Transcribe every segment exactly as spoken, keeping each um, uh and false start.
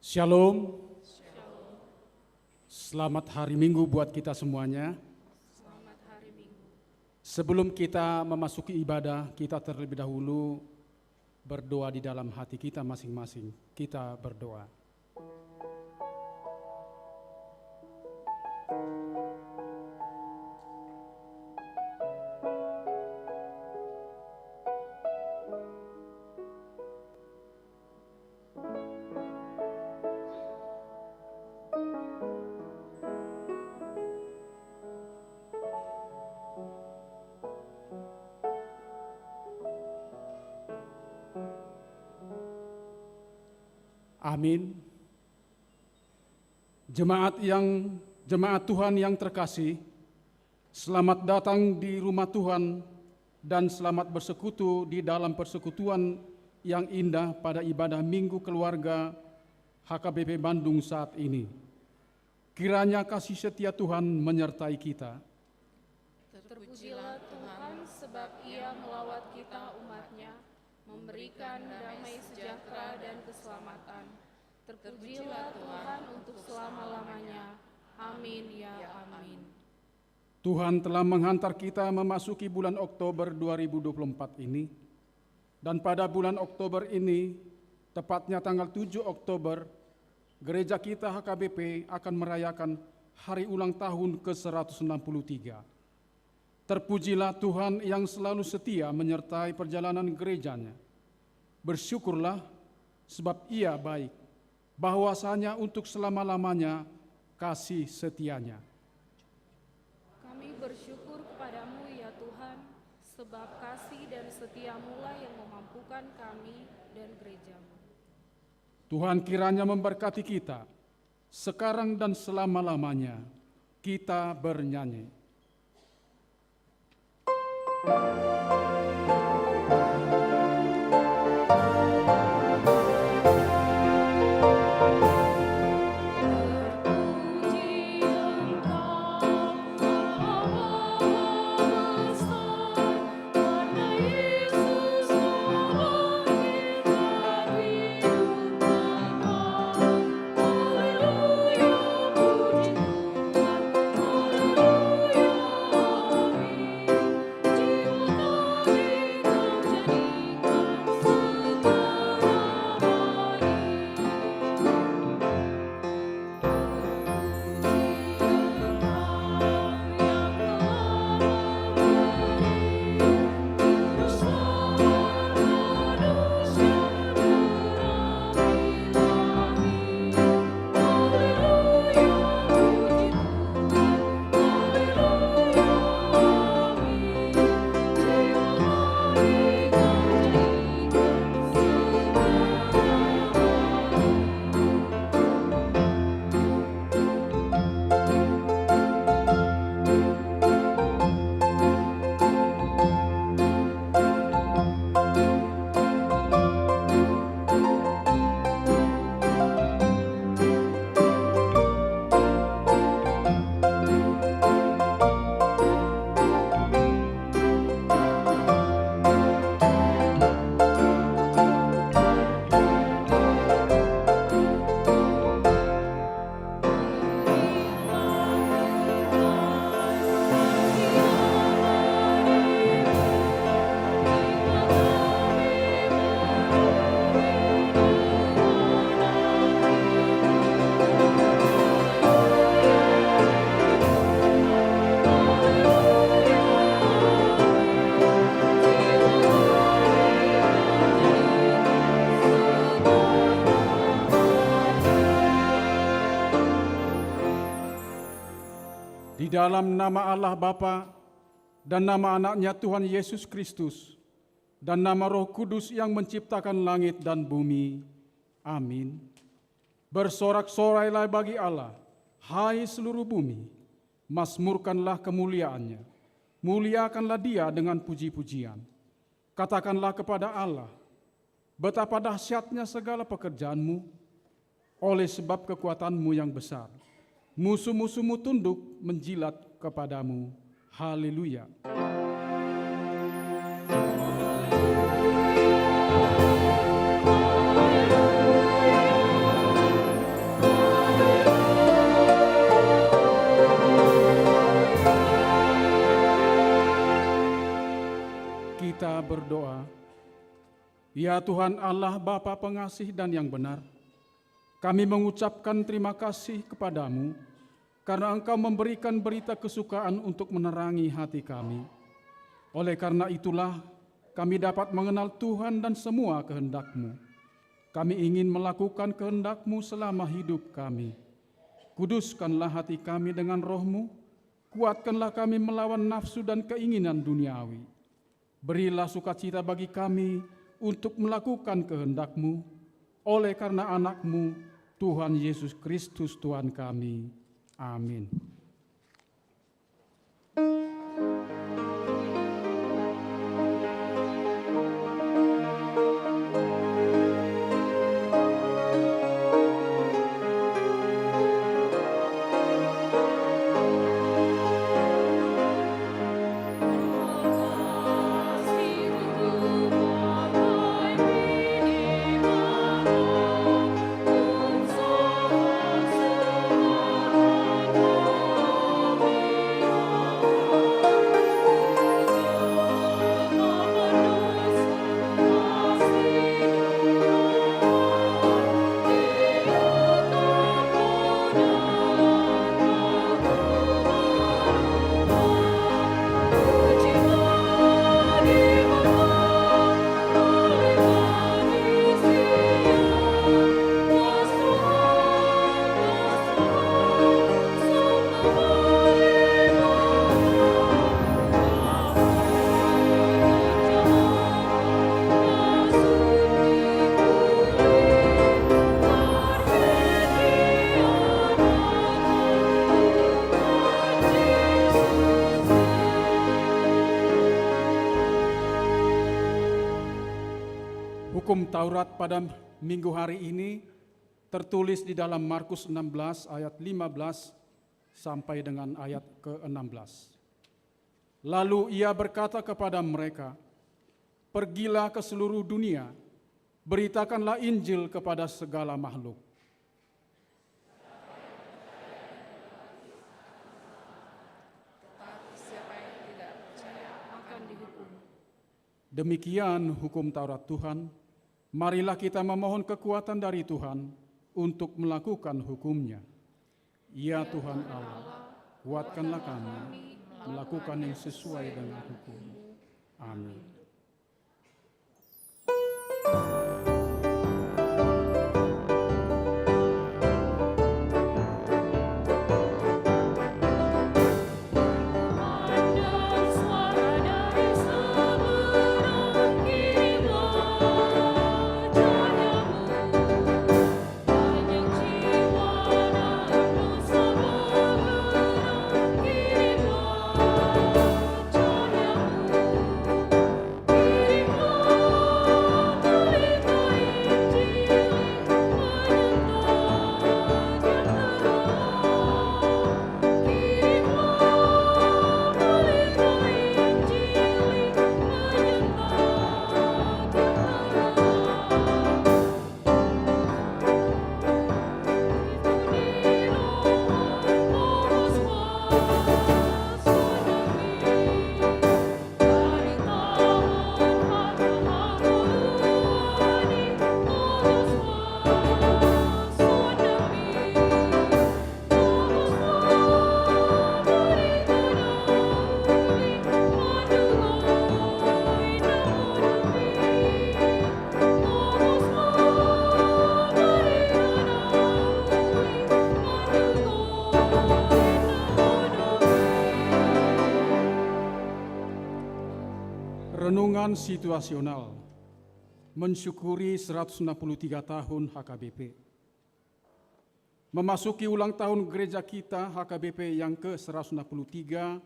Shalom. Shalom. Selamat hari Minggu buat kita semuanya. Selamat hari Minggu. Sebelum kita memasuki ibadah, kita terlebih dahulu berdoa di dalam hati kita masing-masing. Kita berdoa. Amin. Jemaat yang, jemaat Tuhan yang terkasih, selamat datang di rumah Tuhan dan selamat bersekutu di dalam persekutuan yang indah pada ibadah Minggu Keluarga H K B P Bandung saat ini. Kiranya kasih setia Tuhan menyertai kita. Terpujilah Tuhan, sebab Ia melawat kita, umat-Nya, memberikan damai sejahtera dan keselamatan. Terpujilah Tuhan untuk selama-lamanya. Amin, ya amin. Tuhan telah menghantar kita memasuki bulan Oktober dua ribu dua puluh empat ini. Dan pada bulan Oktober ini, tepatnya tanggal tujuh Oktober, gereja kita H K B P akan merayakan hari ulang tahun ke seratus enam puluh tiga. Terpujilah Tuhan yang selalu setia menyertai perjalanan gereja-Nya. Bersyukurlah, sebab Ia baik, bahwasanya untuk selama-lamanya kasih setia-Nya. Kami bersyukur kepada-Mu, ya Tuhan, sebab kasih dan setia-Mu-lah yang memampukan kami dan gereja-Mu. Tuhan kiranya memberkati kita, sekarang dan selama-lamanya. Kita bernyanyi. Di dalam nama Allah Bapa, dan nama Anak-Nya Tuhan Yesus Kristus, dan nama Roh Kudus yang menciptakan langit dan bumi. Amin. Bersorak-sorailah bagi Allah, hai seluruh bumi, masmurkanlah kemuliaan-Nya, muliakanlah Dia dengan puji-pujian. Katakanlah kepada Allah, betapa dahsyatnya segala pekerjaan-Mu, oleh sebab kekuatan-Mu yang besar. Musuh-musuhmu tunduk menjilat kepadamu. Haleluya. Kita berdoa. Ya Tuhan Allah, Bapa pengasih dan yang benar, kami mengucapkan terima kasih kepada-Mu karena Engkau memberikan berita kesukaan untuk menerangi hati kami. Oleh karena itulah, kami dapat mengenal Tuhan dan semua kehendak-Mu. Kami ingin melakukan kehendak-Mu selama hidup kami. Kuduskanlah hati kami dengan Roh-Mu, kuatkanlah kami melawan nafsu dan keinginan duniawi. Berilah sukacita bagi kami untuk melakukan kehendak-Mu, oleh karena Anak-Mu, Tuhan Yesus Kristus Tuhan kami. Amin. Hukum Taurat pada minggu hari ini tertulis di dalam Markus enam belas ayat lima belas sampai dengan ayat keenam belas. Lalu Ia berkata kepada mereka, "Pergilah ke seluruh dunia, beritakanlah Injil kepada segala makhluk." Tetapi siapa yang tidak percaya akan dihukum. Demikian hukum Taurat Tuhan. Marilah kita memohon kekuatan dari Tuhan untuk melakukan hukum-Nya. Ya Tuhan Allah, kuatkanlah kami melakukan yang sesuai dengan hukum-Mu. Amin. Renungan situasional. Mensyukuri seratus enam puluh tiga tahun H K B P. Memasuki ulang tahun gereja kita H K B P yang ke seratus enam puluh tiga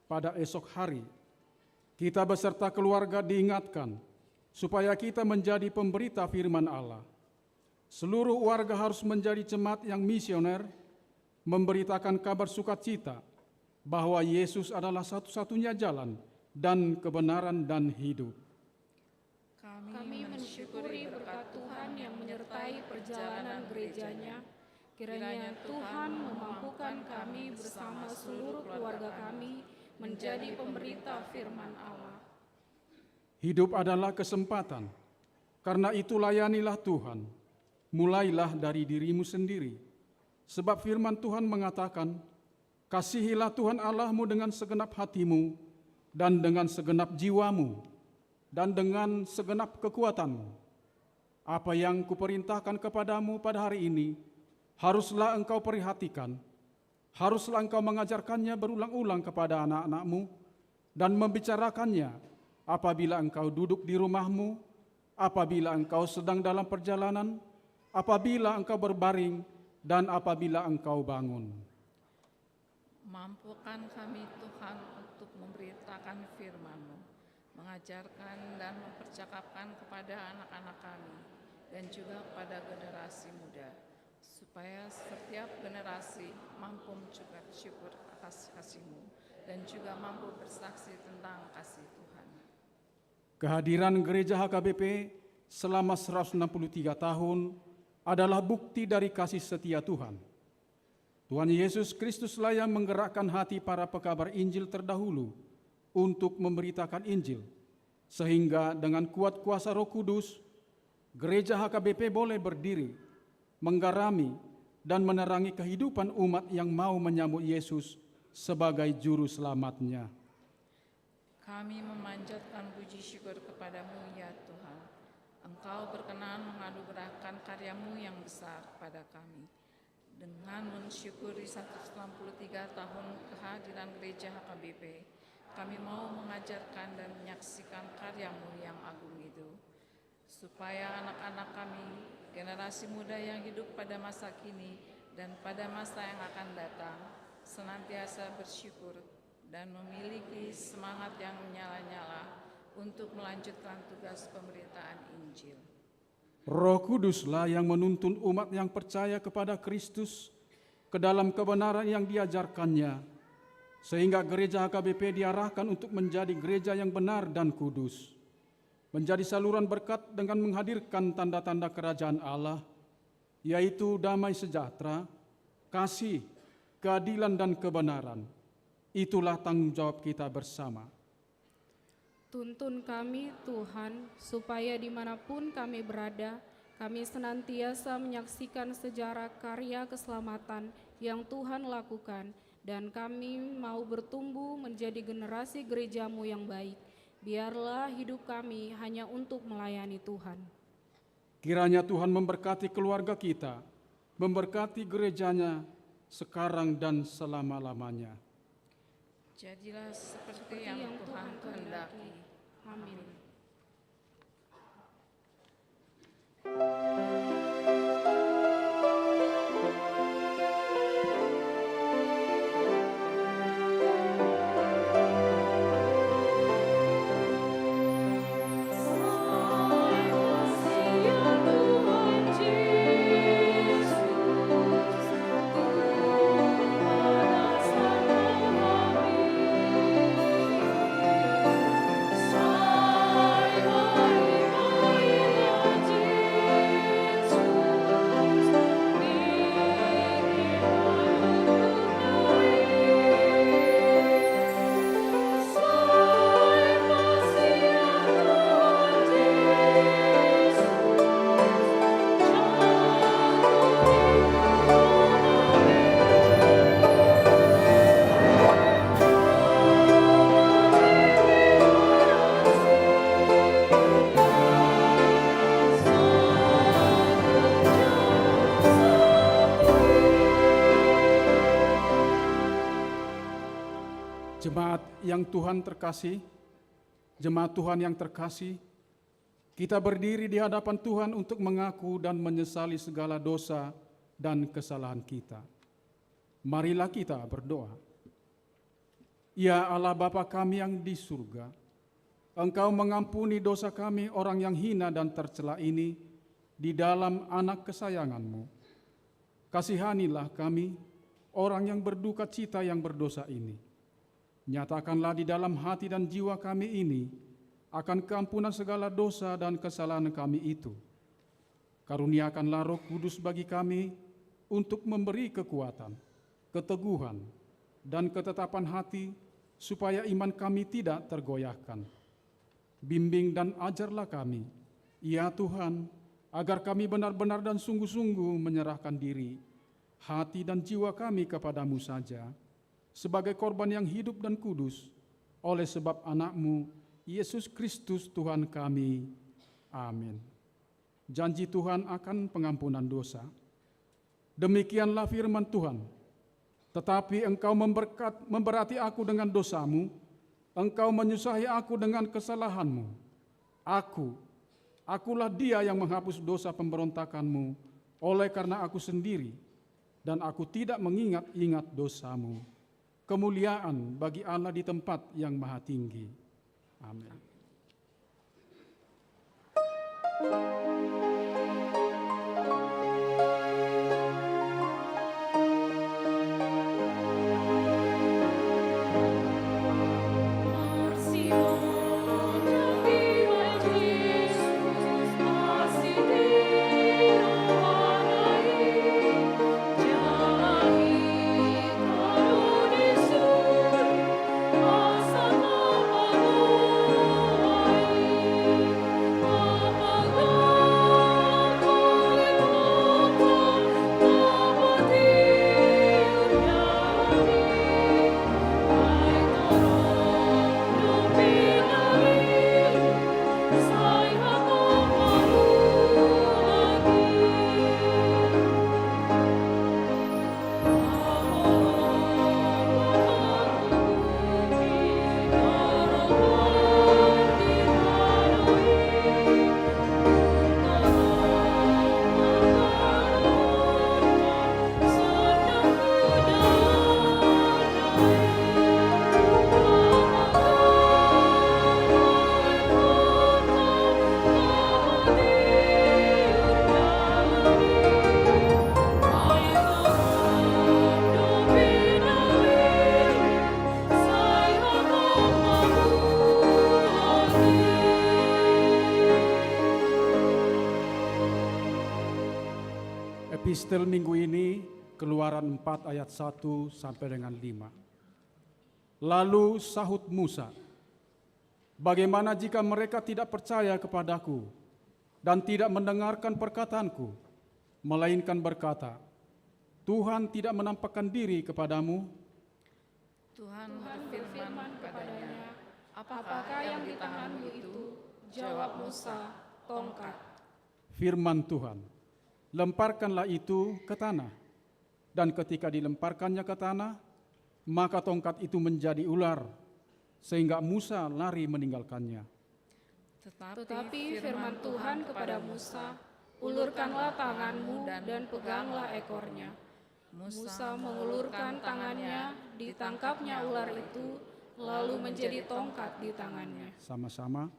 pada esok hari, kita beserta keluarga diingatkan supaya kita menjadi pemberita firman Allah. Seluruh warga harus menjadi jemaat yang misioner, memberitakan kabar sukacita bahwa Yesus adalah satu-satunya jalan dan kebenaran dan hidup. Kami mensyukuri berkat Tuhan yang menyertai perjalanan gereja-Nya. Kiranya Tuhan memampukan kami bersama seluruh keluarga kami menjadi pemberita firman Allah. Hidup adalah kesempatan. Karena itu layanilah Tuhan. Mulailah dari dirimu sendiri. Sebab firman Tuhan mengatakan, "Kasihilah Tuhan Allahmu dengan segenap hatimu, dan dengan segenap jiwamu, dan dengan segenap kekuatanmu. Apa yang kuperintahkan kepadamu pada hari ini, haruslah engkau perhatikan, haruslah engkau mengajarkannya berulang-ulang kepada anak-anakmu, dan membicarakannya apabila engkau duduk di rumahmu, apabila engkau sedang dalam perjalanan, apabila engkau berbaring, dan apabila engkau bangun." Mampukan kami, Tuhan, untuk memberitakan firman-Mu, mengajarkan dan mempercakapkan kepada anak-anak kami, dan juga kepada generasi muda, supaya setiap generasi mampu mengucapkan syukur atas kasih-Mu dan juga mampu bersaksi tentang kasih Tuhan. Kehadiran Gereja H K B P selama seratus enam puluh tiga tahun adalah bukti dari kasih setia Tuhan. Tuhan Yesus Kristuslah yang menggerakkan hati para pekabar Injil terdahulu untuk memberitakan Injil, sehingga dengan kuat kuasa Roh Kudus, Gereja H K B P boleh berdiri, menggarami, dan menerangi kehidupan umat yang mau menyambut Yesus sebagai Juru Selamatnya. Kami memanjatkan puji syukur kepada-Mu, ya Tuhan. Engkau berkenan menganugerahkan karya-Mu yang besar kepada kami. Dengan mensyukuri seratus enam puluh tiga tahun kehadiran Gereja H K B P, kami mau mengajarkan dan menyaksikan karya-Mu yang agung itu, supaya anak-anak kami, generasi muda yang hidup pada masa kini dan pada masa yang akan datang, senantiasa bersyukur dan memiliki semangat yang menyala-nyala untuk melanjutkan tugas pemberitaan Injil. Roh Kuduslah yang menuntun umat yang percaya kepada Kristus ke dalam kebenaran yang diajarkannya, sehingga Gereja H K B P diarahkan untuk menjadi gereja yang benar dan kudus, menjadi saluran berkat dengan menghadirkan tanda-tanda kerajaan Allah, yaitu damai sejahtera, kasih, keadilan, dan kebenaran. Itulah tanggung jawab kita bersama. Tuntun kami, Tuhan, supaya di mana pun kami berada, kami senantiasa menyaksikan sejarah karya keselamatan yang Tuhan lakukan, dan kami mau bertumbuh menjadi generasi gereja-Mu yang baik. Biarlah hidup kami hanya untuk melayani Tuhan. Kiranya Tuhan memberkati keluarga kita, memberkati gereja-Nya sekarang dan selama-lamanya. Jadilah seperti yang Tuhan kehendaki. Amin. Jemaat yang Tuhan terkasih, jemaat Tuhan yang terkasih, kita berdiri di hadapan Tuhan untuk mengaku dan menyesali segala dosa dan kesalahan kita. Marilah kita berdoa. Ya Allah Bapa kami yang di surga, Engkau mengampuni dosa kami orang yang hina dan tercela ini di dalam Anak kesayangan-Mu. Kasihanilah kami, orang yang berduka cita yang berdosa ini. Nyatakanlah di dalam hati dan jiwa kami ini akan keampunan segala dosa dan kesalahan kami itu. Karuniakanlah Roh Kudus bagi kami untuk memberi kekuatan, keteguhan, dan ketetapan hati, supaya iman kami tidak tergoyahkan. Bimbing dan ajarlah kami, ya Tuhan, agar kami benar-benar dan sungguh-sungguh menyerahkan diri, hati dan jiwa kami kepada-Mu saja, sebagai korban yang hidup dan kudus, oleh sebab Anak-Mu, Yesus Kristus Tuhan kami. Amin. Janji Tuhan akan pengampunan dosa. Demikianlah firman Tuhan. Tetapi engkau memberkat-, memberati aku dengan dosamu, engkau menyusahi aku dengan kesalahanmu. Aku, akulah Dia yang menghapus dosa pemberontakanmu oleh karena aku sendiri, dan aku tidak mengingat-ingat dosamu. Kemuliaan bagi Allah di tempat yang maha tinggi. Amin. Epistel minggu ini, Keluaran empat ayat satu sampai dengan lima. Lalu sahut Musa, "Bagaimana jika mereka tidak percaya kepada-Ku dan tidak mendengarkan perkataan-Ku, melainkan berkata, 'Tuhan tidak menampakkan diri kepada-Mu'?" Tuhan berfirman kepadanya, "Apakah yang di tanganmu itu?" Jawab Musa, "Tongkat." Firman Tuhan, "Lemparkanlah itu ke tanah." Dan ketika dilemparkannya ke tanah, maka tongkat itu menjadi ular, sehingga Musa lari meninggalkannya. Tetapi firman Tuhan kepada Musa, "Ulurkanlah tanganmu dan peganglah ekornya." Musa mengulurkan tangannya, ditangkapnya ular itu, lalu menjadi tongkat di tangannya. Sama-sama.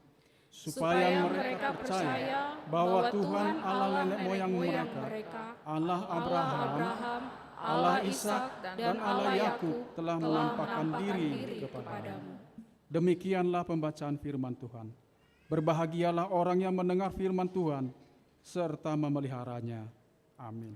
Supaya mereka percaya bahwa Tuhan Allah nenek moyang mereka, Allah Abraham, Allah Ishak, dan Allah Yakub telah menampakkan diri kepadamu. Demikianlah pembacaan firman Tuhan. Berbahagialah orang yang mendengar firman Tuhan serta memeliharanya. Amin.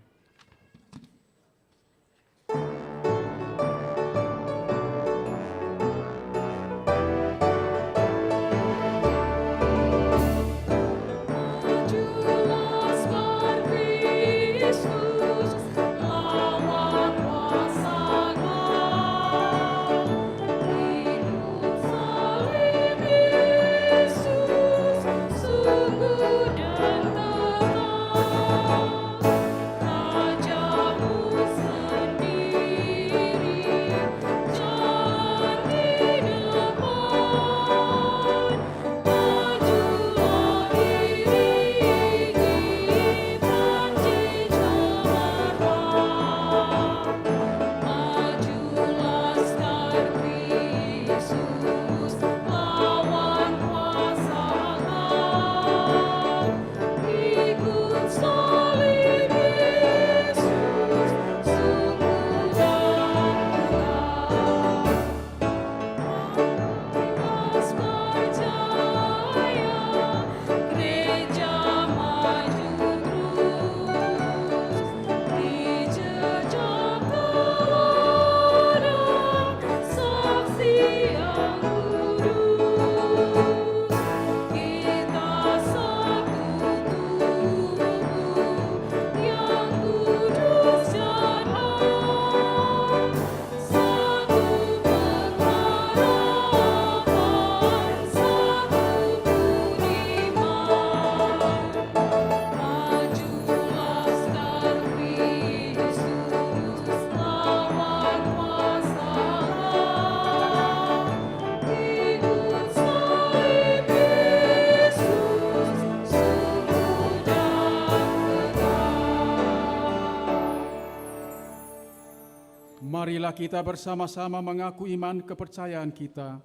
Marilah kita bersama-sama mengaku iman kepercayaan kita,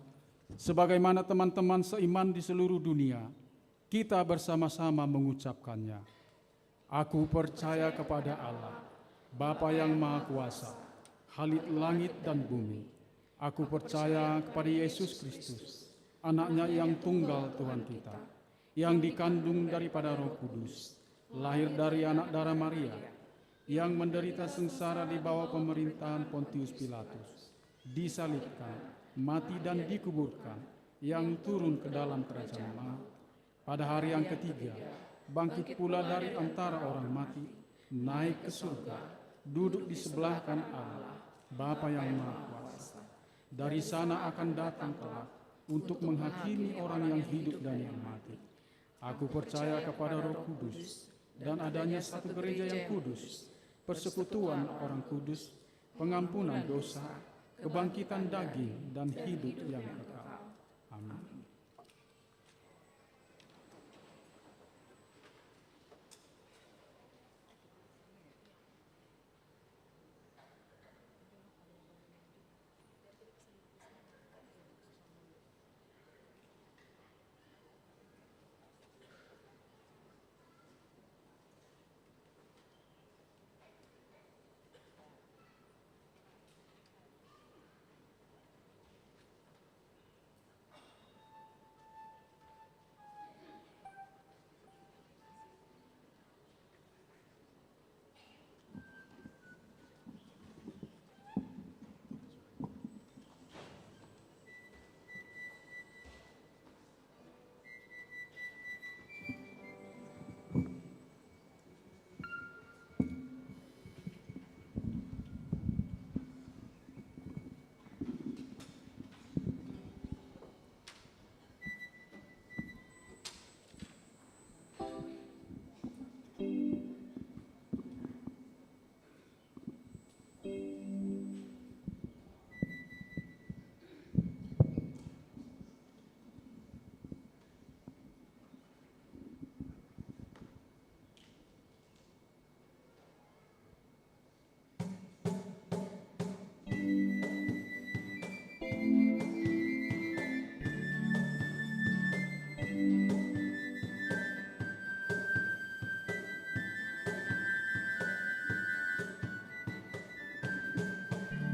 sebagaimana teman-teman seiman di seluruh dunia. Kita bersama-sama mengucapkannya. Aku percaya kepada Allah, Bapa yang Maha Kuasa, Khalid langit dan bumi. Aku percaya kepada Yesus Kristus, Anaknya yang tunggal Tuhan kita, yang dikandung daripada Roh Kudus, lahir dari anak darah Maria, yang menderita sengsara di bawah pemerintahan Pontius Pilatus, disalibkan, mati dan dikuburkan, yang turun ke dalam kerajaan maut. Pada hari yang ketiga, bangkit pula dari antara orang mati, naik ke surga, duduk di sebelah kanan Allah, Bapa yang Maha Kuasa. Dari sana akan datang kelak untuk menghakimi orang yang hidup dan yang mati. Aku percaya kepada Roh Kudus dan adanya satu gereja yang kudus, persekutuan orang kudus, pengampunan dosa, kebangkitan daging, dan hidup yang kekal. Amin.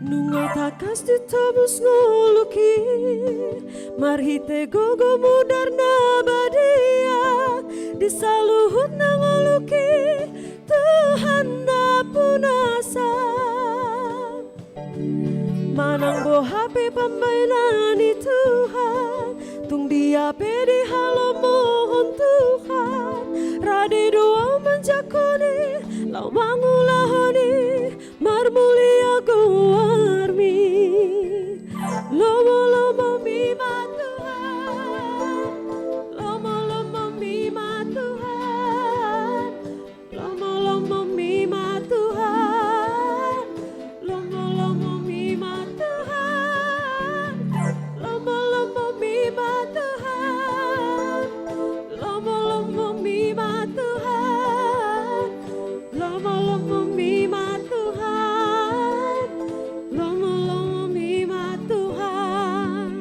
Nunga tangkas ditobus ngolungki marhite gogo-Mu, Tondi na badia, di saluhutna ngolungki Tuhan na punasa. Manang boha pe pambahenan i Tuhan, tung dia pe dihalomohon Tuhan, rade do ahu manjangkon i, laho mangulahon i, marmulia goar-Mi. Lomo-lomo-Mi ma Tuhan, lomo-lomo-Mi ma Tuhan, lomo-lomo-Mi ma Tuhan, lomo-lomo-Mi ma Tuhan, lomo-lomo-Mi ma Tuhan, lomo-lomo-Mi ma Tuhan, lomo-lomo-Mi ma Tuhan, lomo-lomo-Mi ma Tuhan.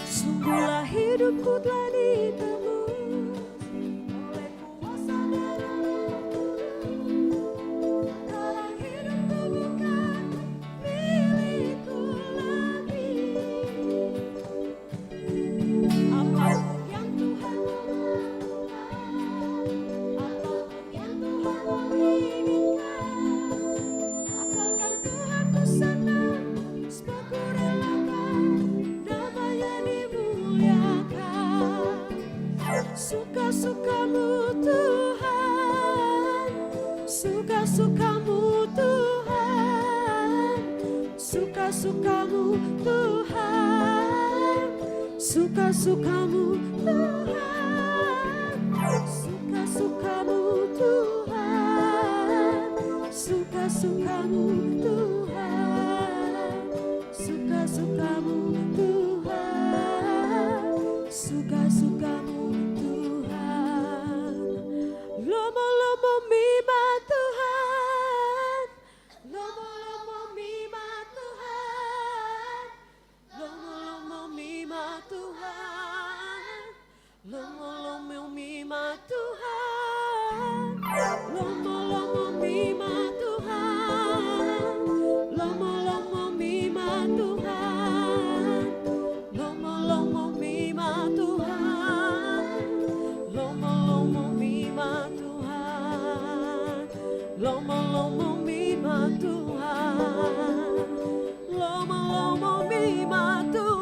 Sungguhlah hidupku telah ditebus oleh kuasa darah-Mu. Sekarang hidupku bukan milikku lagi. Apapun yang Tuhan mau lakukan, apapun yang Tuhan mau inginkan, asalkan Tuhanku senang, sebab ku relakan namanya dimuliakan. Suka-suka-Mu Tuhan, suka-suka-Mu Tuhan, suka-suka-Mu Tuhan, suka-suka-Mu Tuhan, suka-suka-Mu Tuhan, suka-suka-Mu Tuhan. Lomo, lomo mi ma Tuhan, lomo, lomo mi ma Tuhan, lomo, lomo mi ma Tuhan, lomo, lomo mi ma Tuhan, lomo, lomo mi ma Tuhan, lomo, lomo mi ma Tuhan.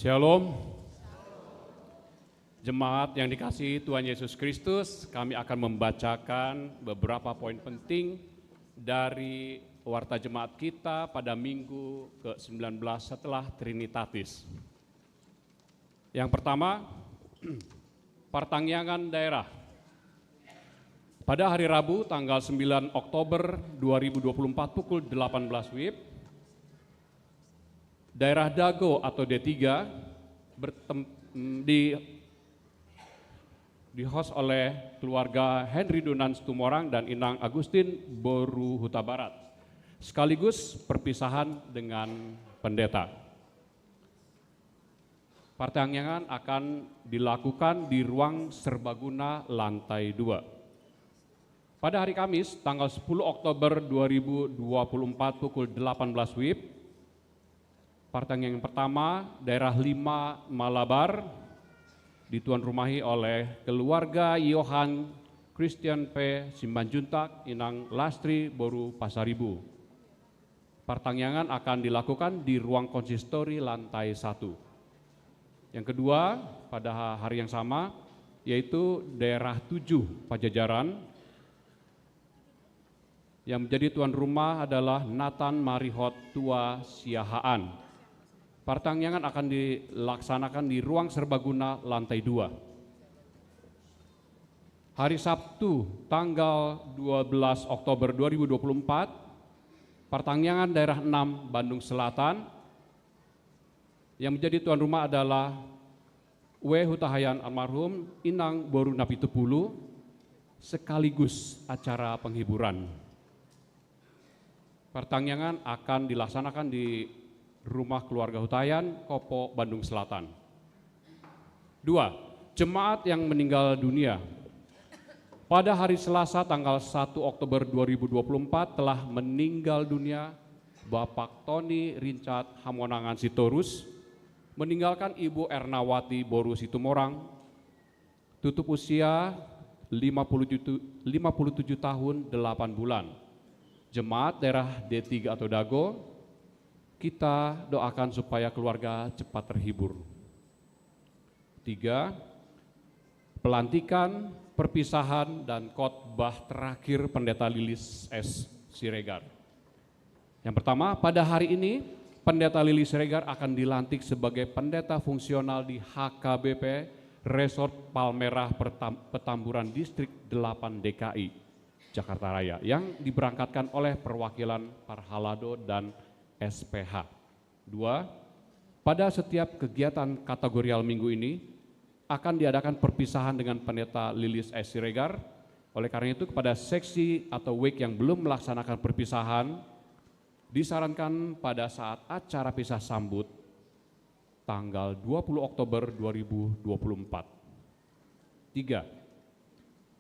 Shalom. Jemaat yang dikasihi Tuhan Yesus Kristus, kami akan membacakan beberapa poin penting dari Warta Jemaat kita pada minggu ke sembilan belas setelah Trinitatis. Yang pertama, partangiangan daerah. Pada hari Rabu, tanggal sembilan Oktober dua ribu dua puluh empat, pukul delapan belas W I B, daerah Dago atau D tiga bertem-, di, di-host oleh keluarga Henry Dunant Situmorang dan Inang Agustin boru Hutabarat, sekaligus perpisahan dengan pendeta. Partangiangan akan dilakukan di ruang serbaguna lantai dua. Pada hari Kamis, tanggal sepuluh Oktober dua ribu dua puluh empat, pukul delapan belas W I B, partangiangan pertama, daerah lima Malabar, dituan rumahi oleh keluarga Johan Christian P. Simanjuntak, Inang Lastri boru Pasaribu. Partangiangan akan dilakukan di ruang konsistori lantai satu. Yang kedua, pada ha-, hari yang sama, yaitu daerah tujuh Pajajaran. Yang menjadi tuan rumah adalah Nathan Marihot Tua Siahaan. Partangiangan akan dilaksanakan di ruang serbaguna lantai dua. Hari Sabtu, tanggal dua belas Oktober dua ribu dua puluh empat, partangiangan daerah enam Bandung Selatan. Yang menjadi tuan rumah adalah W. Hutahayan almarhum, Inang boru Napitupulu, sekaligus acara penghiburan. Partangiangan akan dilaksanakan di rumah keluarga Hutahayan, Kopo, Bandung Selatan. Dua, jemaat yang meninggal dunia. Pada hari Selasa, tanggal satu Oktober dua ribu dua puluh empat, telah meninggal dunia Bapak Tony Richard Hamonangan Sitorus, meninggalkan Ibu Ernawati boru Situmorang, tutup usia lima puluh tujuh, lima puluh tujuh tahun delapan bulan. Jemaat daerah D tiga atau Dago, kita doakan supaya keluarga cepat terhibur. Tiga, pelantikan, perpisahan, dan khotbah terakhir Pendeta Lilis S. Siregar. Yang pertama, pada hari ini, Pendeta Lilis Siregar akan dilantik sebagai pendeta fungsional di H K B P Resort Palmerah Pertam-, Petamburan, Distrik delapan D K I, Jakarta Raya, yang diberangkatkan oleh perwakilan Parhalado dan S P H. Dua, pada setiap kegiatan kategorial minggu ini akan diadakan perpisahan dengan Pendeta Lilis S. Siregar. Oleh karena itu, kepada seksi atau wake yang belum melaksanakan perpisahan, disarankan pada saat acara pisah sambut tanggal dua puluh Oktober dua ribu dua puluh empat. Tiga,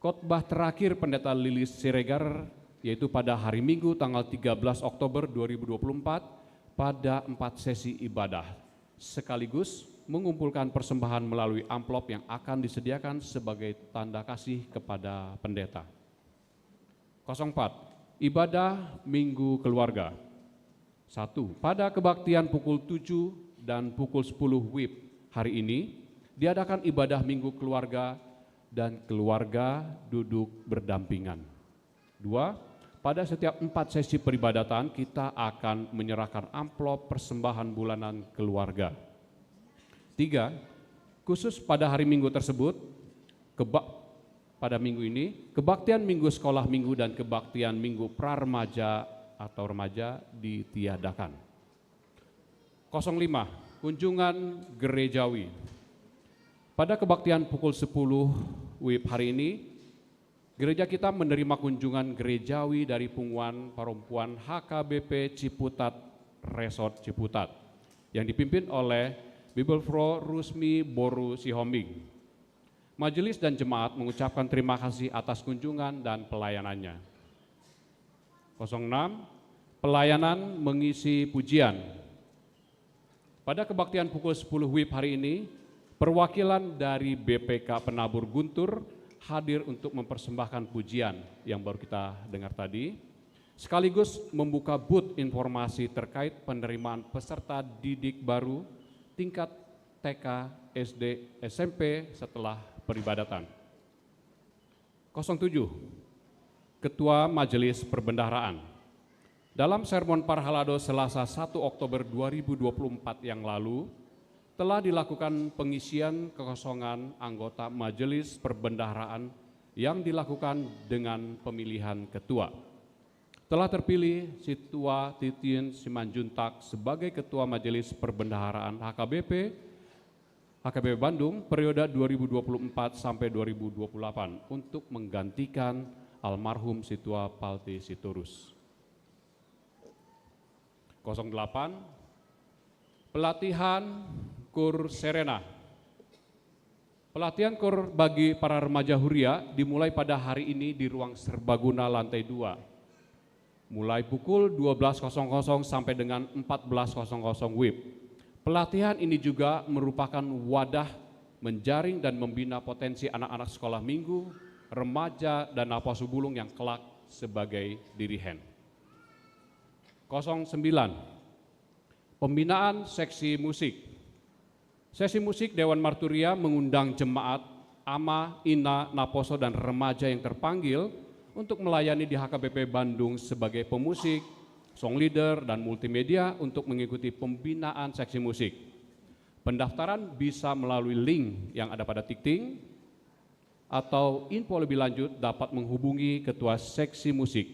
khotbah terakhir Pendeta Lilis Siregar, yaitu pada hari Minggu tanggal tiga belas Oktober dua ribu dua puluh empat pada empat sesi ibadah, sekaligus mengumpulkan persembahan melalui amplop yang akan disediakan sebagai tanda kasih kepada pendeta. Kosong empat, ibadah Minggu Keluarga. Satu, pada kebaktian pukul tujuh dan pukul sepuluh W I B hari ini, diadakan ibadah Minggu Keluarga dan keluarga duduk berdampingan. Dua, pada setiap empat sesi peribadatan, kita akan menyerahkan amplop persembahan bulanan keluarga. Tiga, khusus pada hari Minggu tersebut, keba-, pada minggu ini, kebaktian Minggu Sekolah Minggu dan kebaktian Minggu Pra Remaja atau remaja ditiadakan. Kosong lima, kunjungan gerejawi. Pada kebaktian pukul sepuluh W I B hari ini, gereja kita menerima kunjungan gerejawi dari punguan parompuan H K B P Ciputat, Resort Ciputat, yang dipimpin oleh Bibelvrouw Rusmi boru Sihombing. Majelis dan jemaat mengucapkan terima kasih atas kunjungan dan pelayanannya. Kosong enam, pelayanan mengisi pujian. Pada kebaktian pukul sepuluh W I B hari ini, perwakilan dari B P K Penabur Guntur hadir untuk mempersembahkan pujian yang baru kita dengar tadi, sekaligus membuka booth informasi terkait penerimaan peserta didik baru tingkat T K, S D, S M P setelah peribadatan. Kosong tujuh, Ketua Majelis Perbendaharaan. Dalam sermon Parhalado Selasa satu Oktober dua ribu dua puluh empat yang lalu, telah dilakukan pengisian kekosongan anggota Majelis Perbendaharaan yang dilakukan dengan pemilihan ketua. Telah terpilih Situa Titin Simanjuntak sebagai Ketua Majelis Perbendaharaan H K B P, H K B P Bandung periode dua ribu dua puluh empat sampai dua ribu dua puluh delapan untuk menggantikan almarhum Situa Palty Sitorus. Kosong delapan, Pelatihan Kur Serena. Pelatihan kur bagi para remaja Huria dimulai pada hari ini di ruang serbaguna lantai dua, mulai pukul dua belas kosong kosong sampai dengan empat belas kosong kosong W I B. Pelatihan ini juga merupakan wadah menjaring dan membina potensi anak-anak sekolah minggu, remaja, dan naposobulung yang kelak sebagai dirihen. Kosong sembilan, Pembinaan seksi musik. Seksi musik Dewan Marturia mengundang jemaat, ama, ina, naposo, dan remaja yang terpanggil untuk melayani di H K B P Bandung sebagai pemusik, song leader, dan multimedia untuk mengikuti pembinaan seksi musik. Pendaftaran bisa melalui link yang ada pada tikting, atau info lebih lanjut dapat menghubungi Ketua Seksi Musik,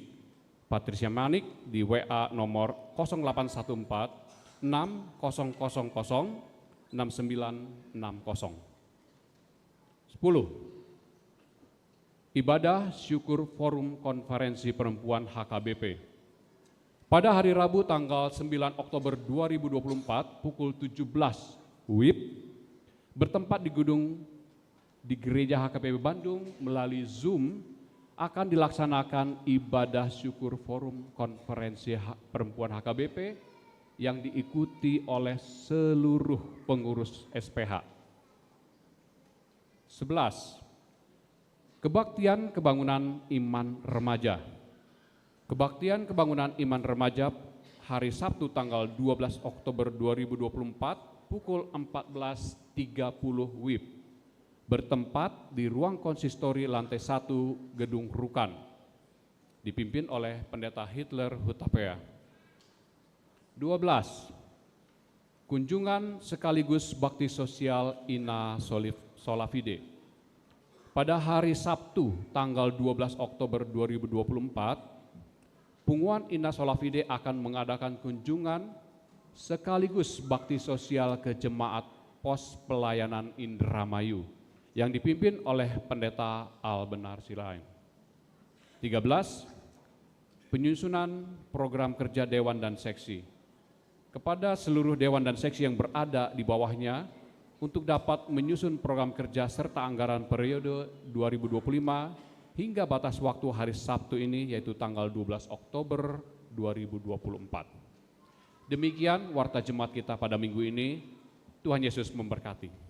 Patricia Manik, di W A nomor kosong delapan satu empat enam kosong kosong kosong enam sembilan enam kosong. Sepuluh. Ibadah Syukur Forum Konferensi Perempuan H K B P. Pada hari Rabu tanggal sembilan Oktober dua ribu dua puluh empat pukul tujuh belas W I B, bertempat di gedung di Gereja H K B P Bandung melalui Zoom, akan dilaksanakan ibadah syukur Forum Konferensi Ha-, Perempuan H K B P yang diikuti oleh seluruh pengurus S P H. Sebelas. Kebaktian Kebangunan Iman Remaja. Kebaktian Kebangunan Iman Remaja hari Sabtu tanggal dua belas Oktober dua ribu dua puluh empat pukul empat belas tiga puluh W I B, bertempat di ruang konsistori lantai satu Gedung Rukan, dipimpin oleh Pendeta Hitler Hutapea. Dua belas. Kunjungan sekaligus bakti sosial Ina Solif-, Solafide. Pada hari Sabtu, tanggal dua belas Oktober dua ribu dua puluh empat, Punguan Ina Solafide akan mengadakan kunjungan sekaligus bakti sosial ke jemaat Pos Pelayanan Indramayu yang dipimpin oleh Pendeta Albenar Silain. Tiga belas, penyusunan program kerja dewan dan seksi. Kepada seluruh dewan dan seksi yang berada di bawahnya untuk dapat menyusun program kerja serta anggaran periode dua ribu dua puluh lima hingga batas waktu hari Sabtu ini, yaitu tanggal dua belas Oktober dua ribu dua puluh empat. Demikian warta jemaat kita pada minggu ini. Tuhan Yesus memberkati.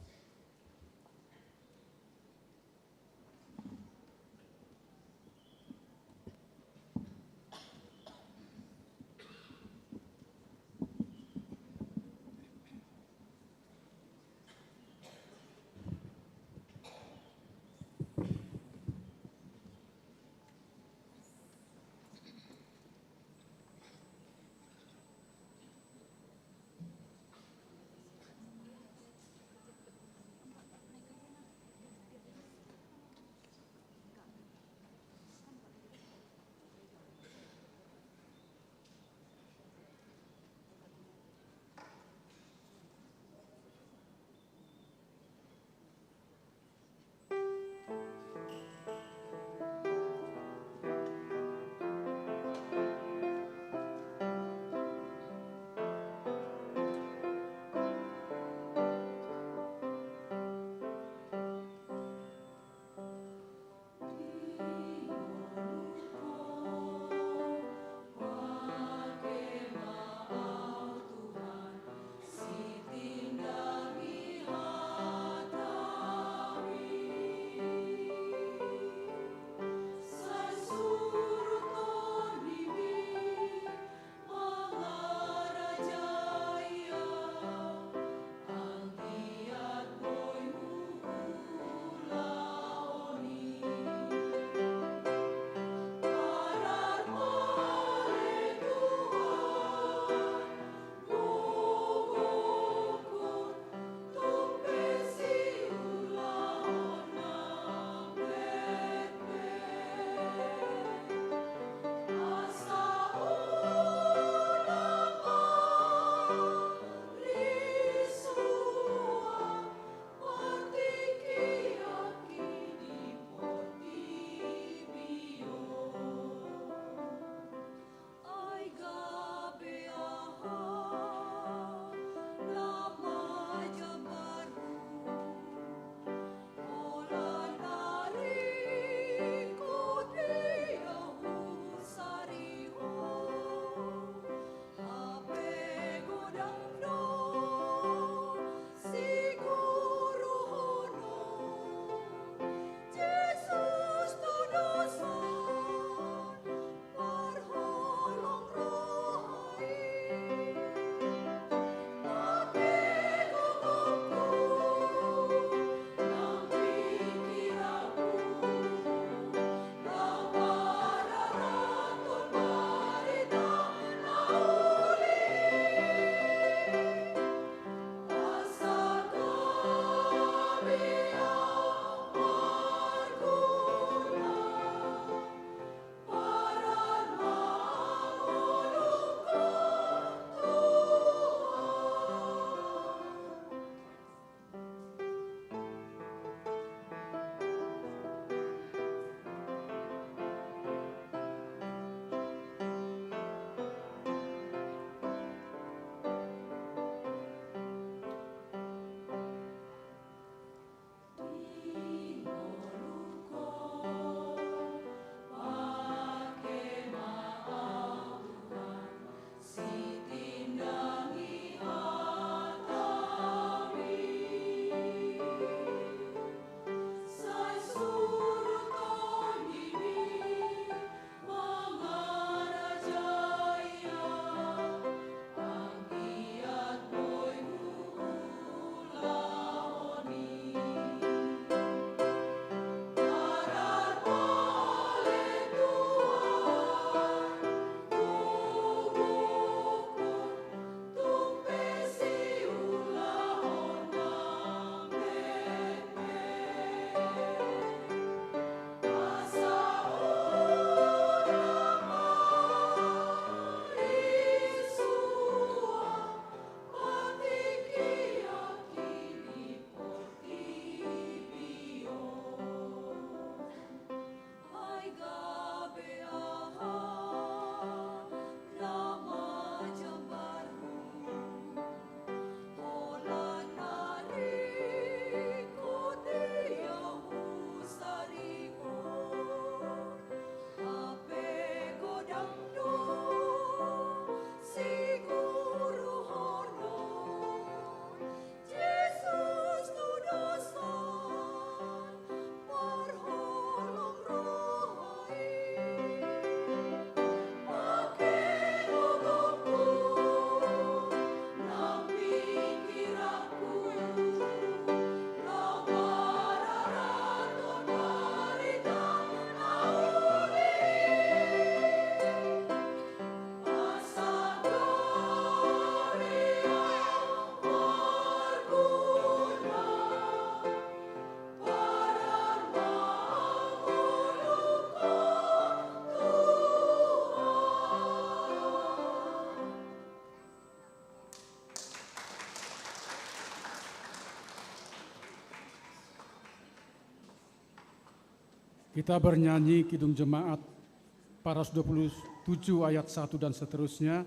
Kita bernyanyi Kidung Jemaat empat ratus dua puluh tujuh ayat satu dan seterusnya,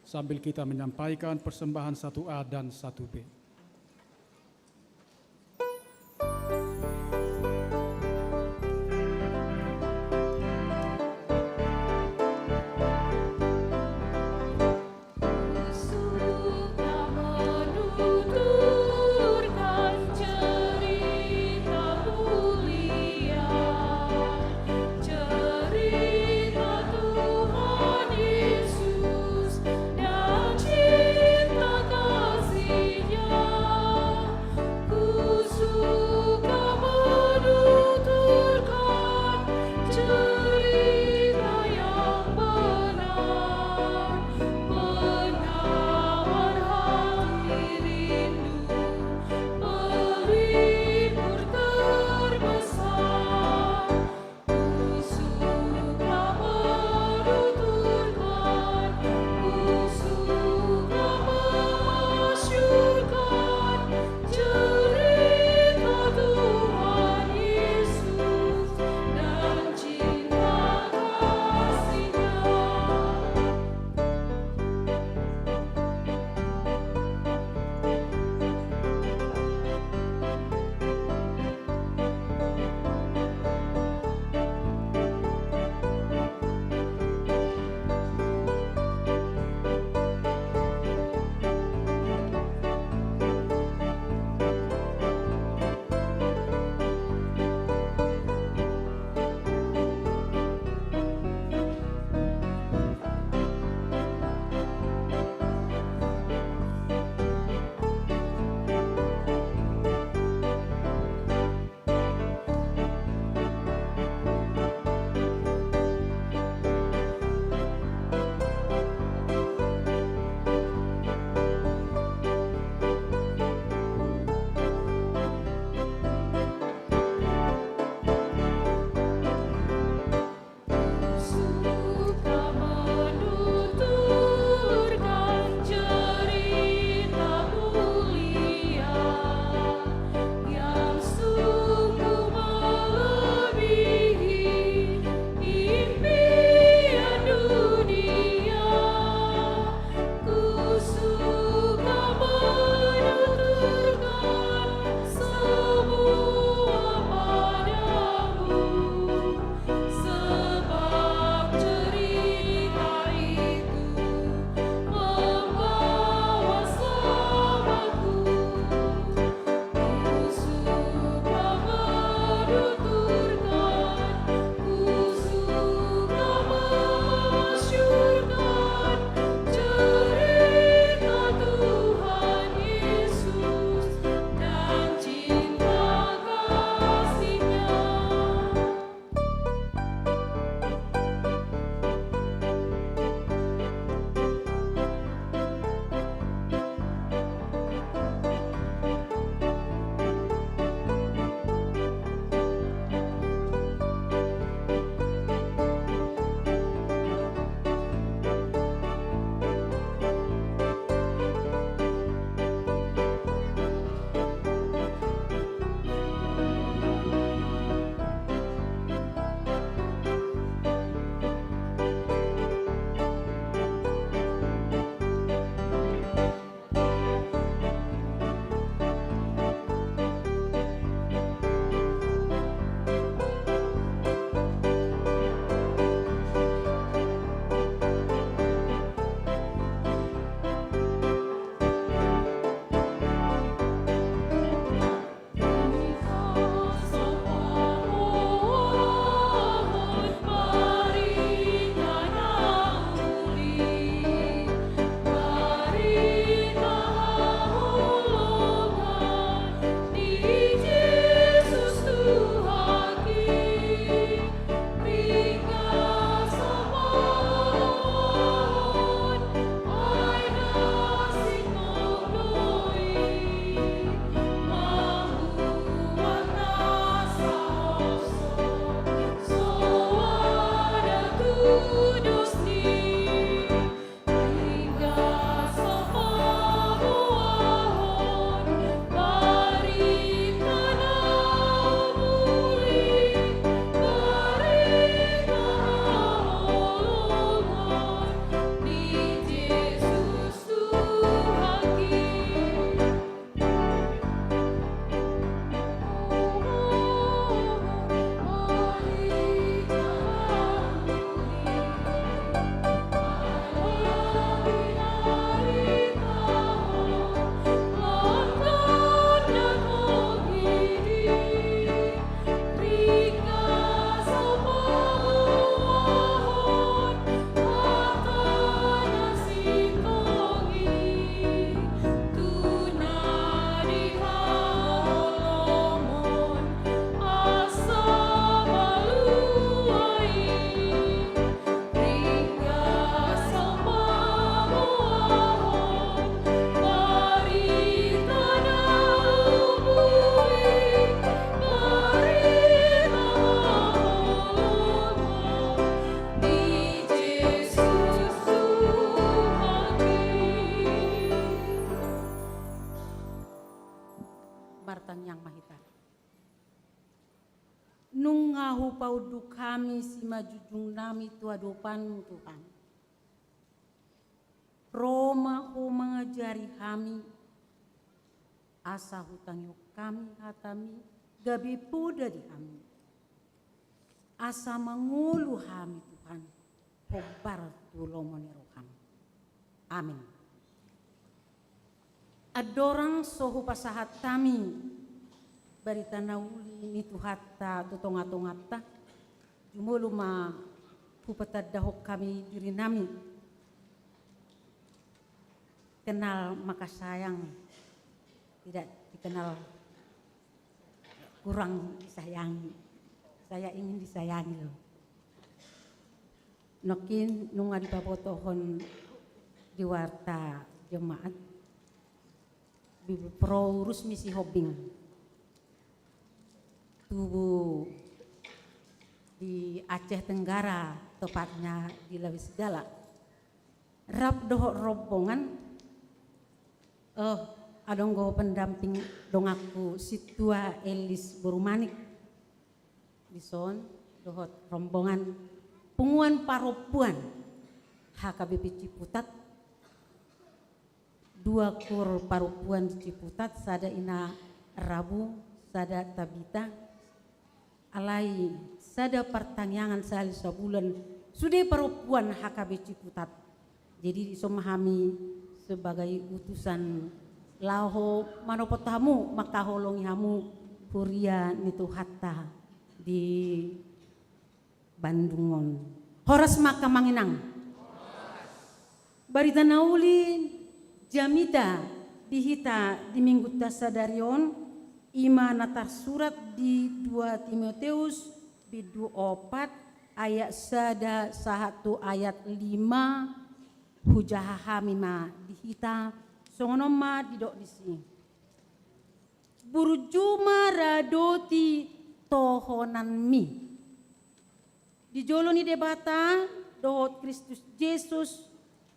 sambil kita menyampaikan persembahan satu A dan satu B. ma hupaunduk hami simanjujung nami tu adopanmu, Tuhan. Ro ma Ho mangajari hami, asa hutangihon hami hatami, gabe poda di hami. Asa mangolu hami, Tuhan, hombar tu lomo ni roham. Amin. Andorang so hupasahat hami barita na uli ni Tuhanta tu tongatonganta, jumolo ma hupatandahon hami dirinami. Kenal maka sayang, tidak dikenal kurang disayangi. Saya ingin disayangi loh. Nangkin nunga dipabotohon di warta jemaat, Bibelvrouw Rusmi Sihombing. Tubu di Aceh Tenggara, tepatnya di Lawis Gala. Rap dohot rombongan, eh, adong do pendamping donganku Sintua Elis boru Manik. Dison dohot rombongan punguan parompuan H K B P Ciputat. Dua kur parompuan di Ciputat, sada Ina Rabu, sada Tabita. Alai sada partangiangan sahali sabulan sude parompuan H K B Ciputat. Jadi dison ma hami sebagai utusan laho manopot hamu, mangkaholongi hamu huria ni Tuhanta di Bandung on. Horas ma, Amang Inang. Barita na uli jamita di hita di Minggunta sadari on, i ma na tarsurat di dua Timoteus bindu opat ayat sada sahat tu ayat lima. Hujaha hami ma di hita, songon on ma didok disi. Burju ma radoti tohonanmi. Di jolo ni Debata dohot Kristus Jesus,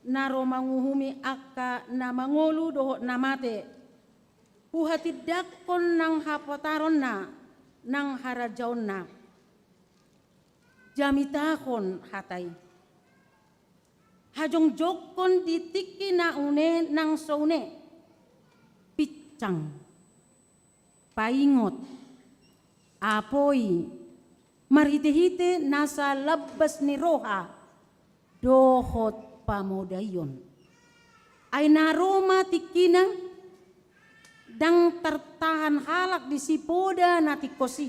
na ro manguhumi angka na mangolu dohot na mate, huhatindangkon nang hapotaronna nang harajaonna. Jamitahon hata i. Hajongjongkon di tingki na une nang so une. Pinsang, paingot, apoi, marhitehite nasa lambas ni roha dohot pamodaion. Ai na ro ma tingkina, ndang tartahan halak disi poda na tingkos i.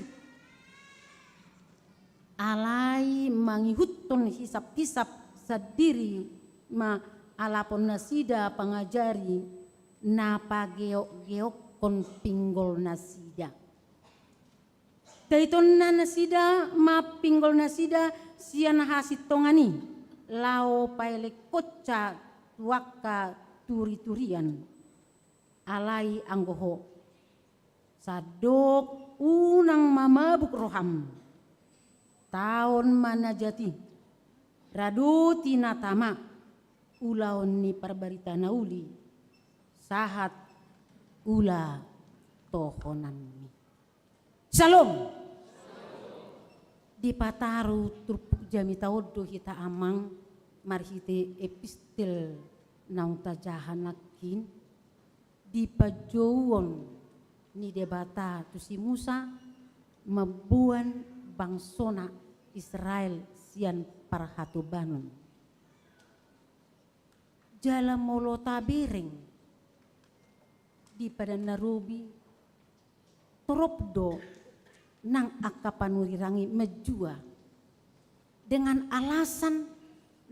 Alai mangihuthon hisap-hisap sandiri ma alapon nasida pangajari na pageok-geokkon pinggol nasida. Taitonna nasida ma pinggol nasida sian hasintongan i, laho paelekkonsa tu angka turi-turian. Alai anggo ho, sandok unang mamabuk roham. Taon ma na jat i, radoti na tama, ulaon ni parbarita na uli, sahat ula tohonanmi. Syalom. Dipataru turpuk jamita on do hita, Amang, marhite epistel naung tajaha nangkin, di panjouon ni Debata tu si Musa mamboan bangsona Israel sian parhatobanon. Jala molo tabereng di Padan na Robi, torop do nang angka panurirang i manjua dengan alasan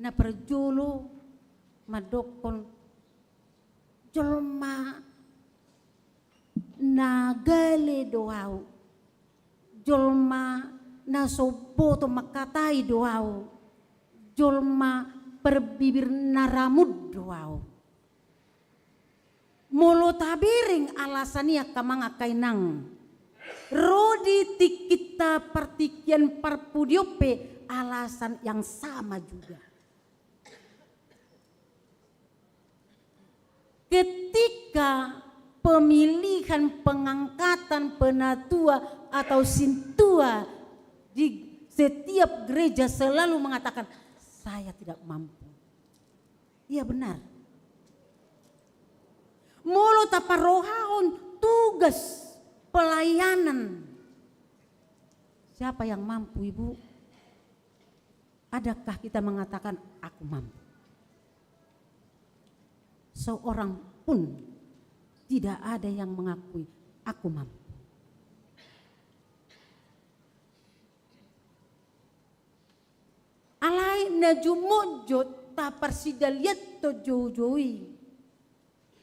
na parjolo mandokkon, jolma na gale do ahu, jolma na so umboto mangkatai do ahu, jolma parbibir na ramut do ahu. Molo tabereng alasan i, angka amang, angka inang, ro di tingkinta partingkian parpudi on pe alasan yang sama juga. Ketika pemilihan pengangkatan penatua atau sintua di setiap gereja selalu mengatakan, "Saya tidak mampu." Iya, benar. Molo taparrohahon tugas pelayanan, siapa yang mampu, Ibu? Adakah kita mengatakan, "Aku mampu"? Seorang pun tidak ada yang mengakui, "Aku mampu." Alai na jumolo taparsidalianhon joujou i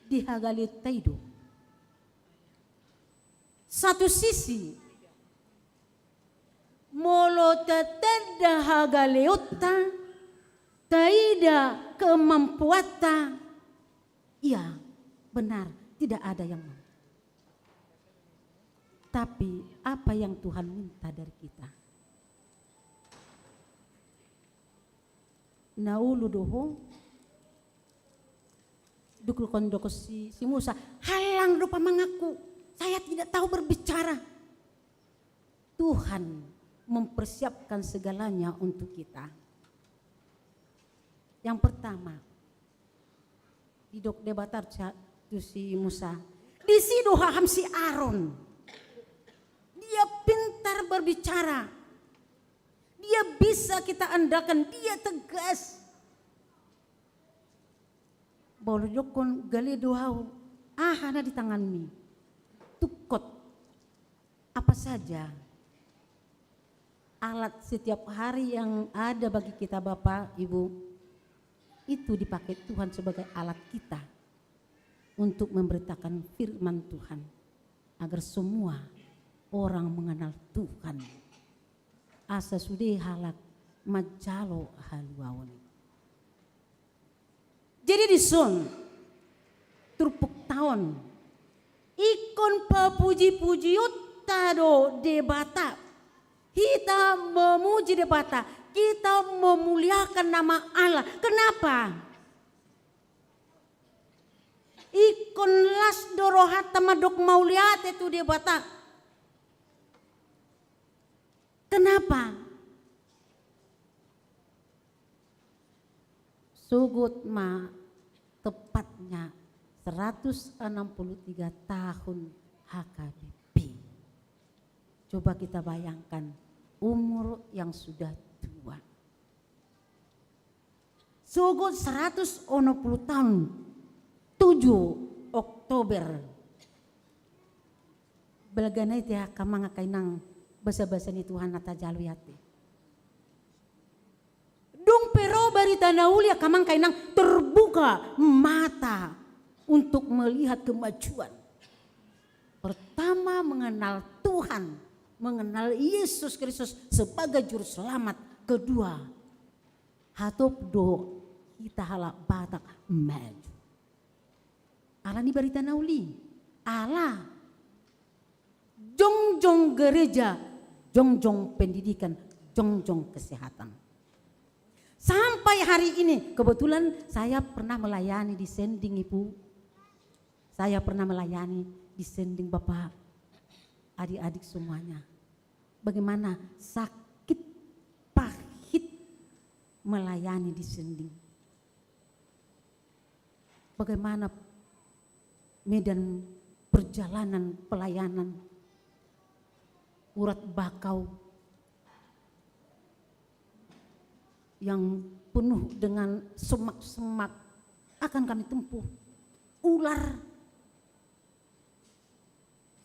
di hagaleonta i do. Satu sisi, molo tatanda hagaleonta, taida kemampuanta, iya, benar, tidak ada yang mampu. Tapi apa yang Tuhan minta dari kita? Na ulu do ho, dung didok si, si Musa, "Hallang do pamanganku, saya tidak tahu berbicara." Tuhan mempersiapkan segalanya untuk kita. Yang pertama, didok Debata tu si Musa, "Disi do haham si Aron. Dia pintar berbicara. Dia bisa kita andalkan, dia tegas." Molo didokkon, "Gale do ahu, aha na di tanganmi?" Tungkot. Apa saja alat setiap hari yang ada bagi kita, Bapak, Ibu, itu dipakai Tuhan sebagai alat kita untuk memberitakan firman Tuhan, agar semua orang mengenal Tuhan. Asa sude halak manjalo haluaon. Jadi dison, turpukta on, ingkon papujipujionta do Debata. Hita memuji Debata, kita memuliakan nama Allah. Kenapa? Ingkon las do rohanta mandok mauliate tu Debata. Kenapa? Sogot ma tepatnya seratus enam puluh tiga tahun H K B P. Coba kita bayangkan umur yang sudah tua. Sogot seratus onom puluh taon, tujuh Oktober. Balga nai te angka amang angka inang, basabasa ni Tuhan na tajalo i ate. Dung pe ro barita na uli angka amang angka inang, terbuka mata untuk melihat kemajuan. Pertama, mengenal Tuhan, mengenal Yesus Kristus sebagai Juru Selamat. Kedua, hatop do hita halak Batak maju. Alani barita na uli, ala jongjong gereja, jongjong pendidikan, jongjong kesehatan. Sampai hari ini, kebetulan saya pernah melayani di Sending, Ibu. Saya pernah melayani di Sending, Bapak, adik-adik semuanya. Bagaimana sakit, pahit melayani di Sending. Bagaimana medan perjalanan pelayanan, urat bakau yang penuh dengan semak-semak akan kami tempuh. Ular.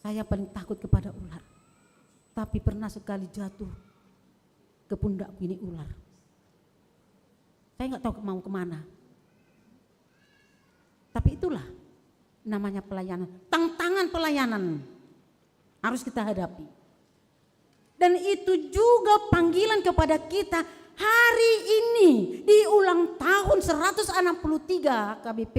Saya paling takut kepada ular. Tapi pernah sekali jatuh ke pundakku ini ular. Saya nggak tahu mau kemana. Tapi itulah namanya pelayanan. Tantangan pelayanan harus kita hadapi. Dan itu juga panggilan kepada kita hari ini di ulang tahun seratus enam puluh tiga H K B P,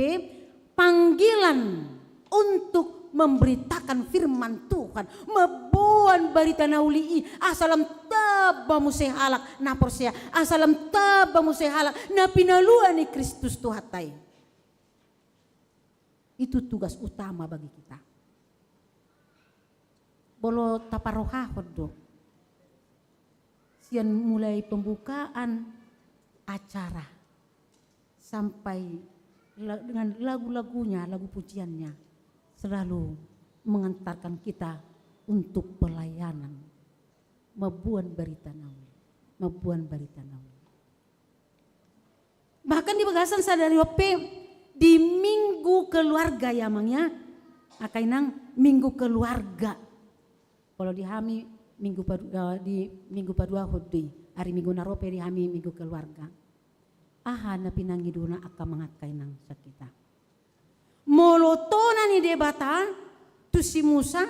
panggilan untuk memberitakan firman Tuhan, mamboan barita na uli i, asa lam tamba muse halak na porsea, asa lam tamba muse halak na pinalua ni Kristus Tuhanta i. Itu tugas utama bagi kita. Molo taparrohahon do, Sian mulai pembukaan acara sampai la-, dengan lagu-lagunya, lagu pujiannya, selalu mengantarkan kita untuk pelayanan. Mamboan barita na uli, mamboan barita na uli. Bahkan di bagasan sadari on pe di Minggu Keluarga ya, Amang, ya. Angka Inang, Minggu Keluarga. Kalau di hami Minggu padu-, eh, di Minggu paduahon do i, ari Minggu na ro pe di hami Minggu Keluarga. Aha na pinangidona angka Amang angka Inang sian hita? Molo tona ni Debata tu si Musa,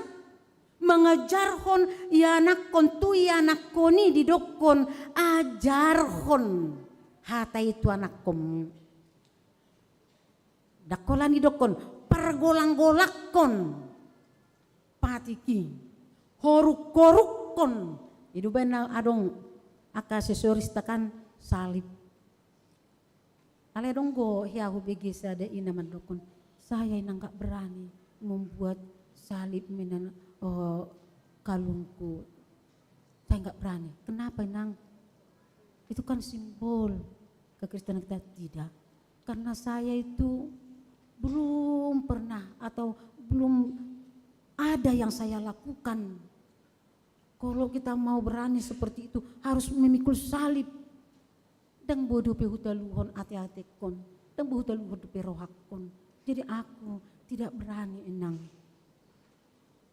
mangajarhon ianakhon tu ianakhon i, didokhon, ajarhon hata i tu anakhonmu. Ndang holan didokhon, pargolanggolanghon patik i, horukhorukhon. I do umbahen na adong angka aksesorista kan, salib. Alai adong do hea hubege sada ina mandokhon, "Saya, Inang, nggak berani membuat salib minan, eh, kalungku. Saya nggak berani." "Kenapa, Inang? Itu kan simbol kekristenan kita." "Tidak. Karena saya itu belum pernah atau belum ada yang saya lakukan." Kalau kita mau berani seperti itu, harus memikul salib. Ndang boi dope hutaluhon ateatehon, ndang boi hutaluhon dope rohahon. Jadi aku tidak berani, Inang.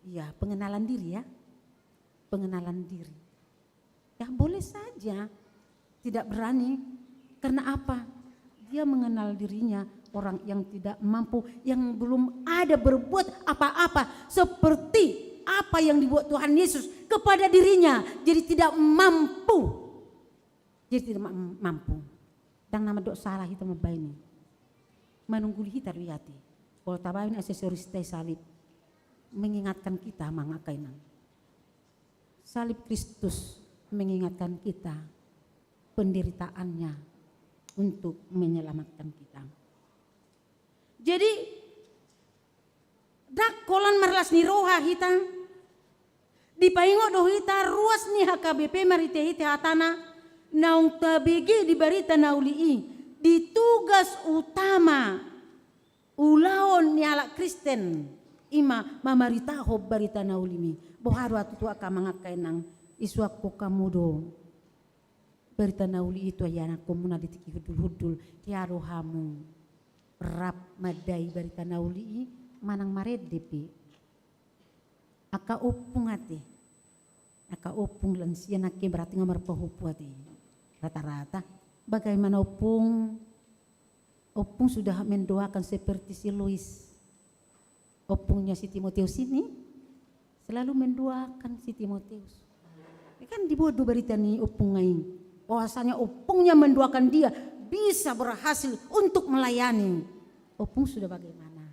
Iya, pengenalan diri ya. Pengenalan diri. Ya, boleh saja tidak berani. Karena apa? Dia mengenal dirinya orang yang tidak mampu, yang belum ada berbuat apa-apa seperti apa yang dibuat Tuhan Yesus kepada dirinya. Jadi tidak mampu. Jadi tidak ma-, mampu. Ndang na mandok salah hita mambaen i. Manungguli hita do i ate. Kalau tabaen aksesorista i salib, mengingatkan kita, Amang, angka Inang. Salib Kristus mengingatkan kita penderitaannya untuk menyelamatkan kita. Jadi, ndang holan marlas ni roha hita, dipaingot do hita ruas ni H K B P marhitehite hatana, naung tabege di barita na uli i, di tugas utama ulaon ni halak Kristen, i ma mamaritahon barita na uli i. Boha do tutu angka Amang angka Inang, isuanhon hamu do barita na uli i tu ianakhonmuna di tingki hundulhundul, hea do hamu rap mandai barita na uli i manang marende pe. Angka ompung ate. Angka ompung, lansia nangkin berarti nunga marpahompu ate. Rata-rata. Bagaimana ompung? Ompung sudah mendoakan seperti si Lois. Ompungnya si Timoteus ini selalu mendoakan si Timoteus. Ya kan, dibuat do barita ni ompungna i. Bahwasanya ompungnya mendoakan dia bisa berhasil untuk melayani. Ompung sudah bagaimana?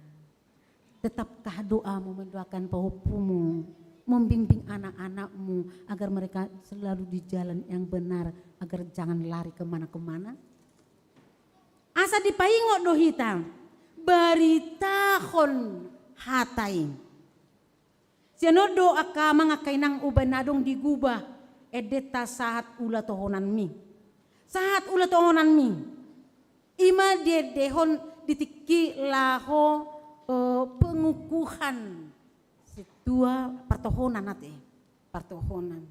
Tetapkah doamu mendoakan pahompumu, membimbing anak-anakmu agar mereka selalu di jalan yang benar, agar jangan lari kemana-kemana? Asa dipaingot do hita, baritahon hata i. Sian on do angka Amang angka Inang umbahen adong digubah endenta sahat ulaonhonanmi. Sahat ulaonhonanmi. I ma diendehon di tingki laho, eh, pengukuhan. Sintua partohonan ate. Partohonan.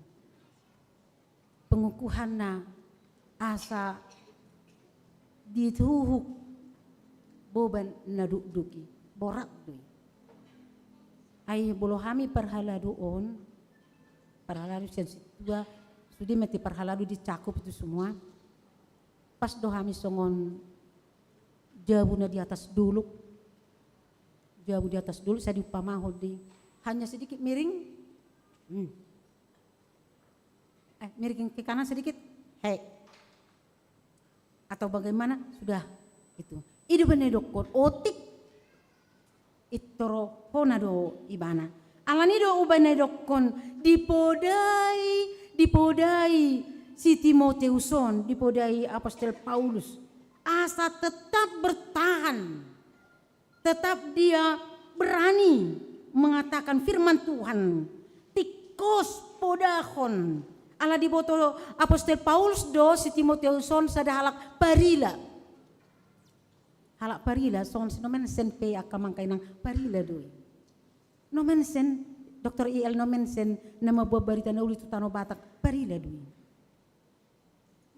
Pengukuhanna asa dituhuk boban na dokdok i, borat do i. Ai molo hami parhalado on, parhalado sian sintua, sude ma ate parhalado dicakup itu semua. Pas do hami songon jabu na di atas dolok. Jabu di atas dolok, sai diumpamahon do i. Hanya sedikit miring. Hmm. Eh, miring ke kanan sedikit, hei. Atau bagaimana? Sudah. Itu. I do umbahen na didokkon otik, intor hona do ibana. Alani do umbahen na didokkon, dipodai, dipodai si Timoteus on, dipodai Apostel Paulus. Asa tetap bertahan. Tetap dia berani mengatakan firman Tuhan. Tingkos podahon Ala diboto apostel Paulus do si Timoteus on sada halak parila. Halak parila, songon si Nommensen pe angka amang inang parila do i. Nommensen, dokter I L Nommensen, na mamboan barita na uli tu Tano Batak, parila do i.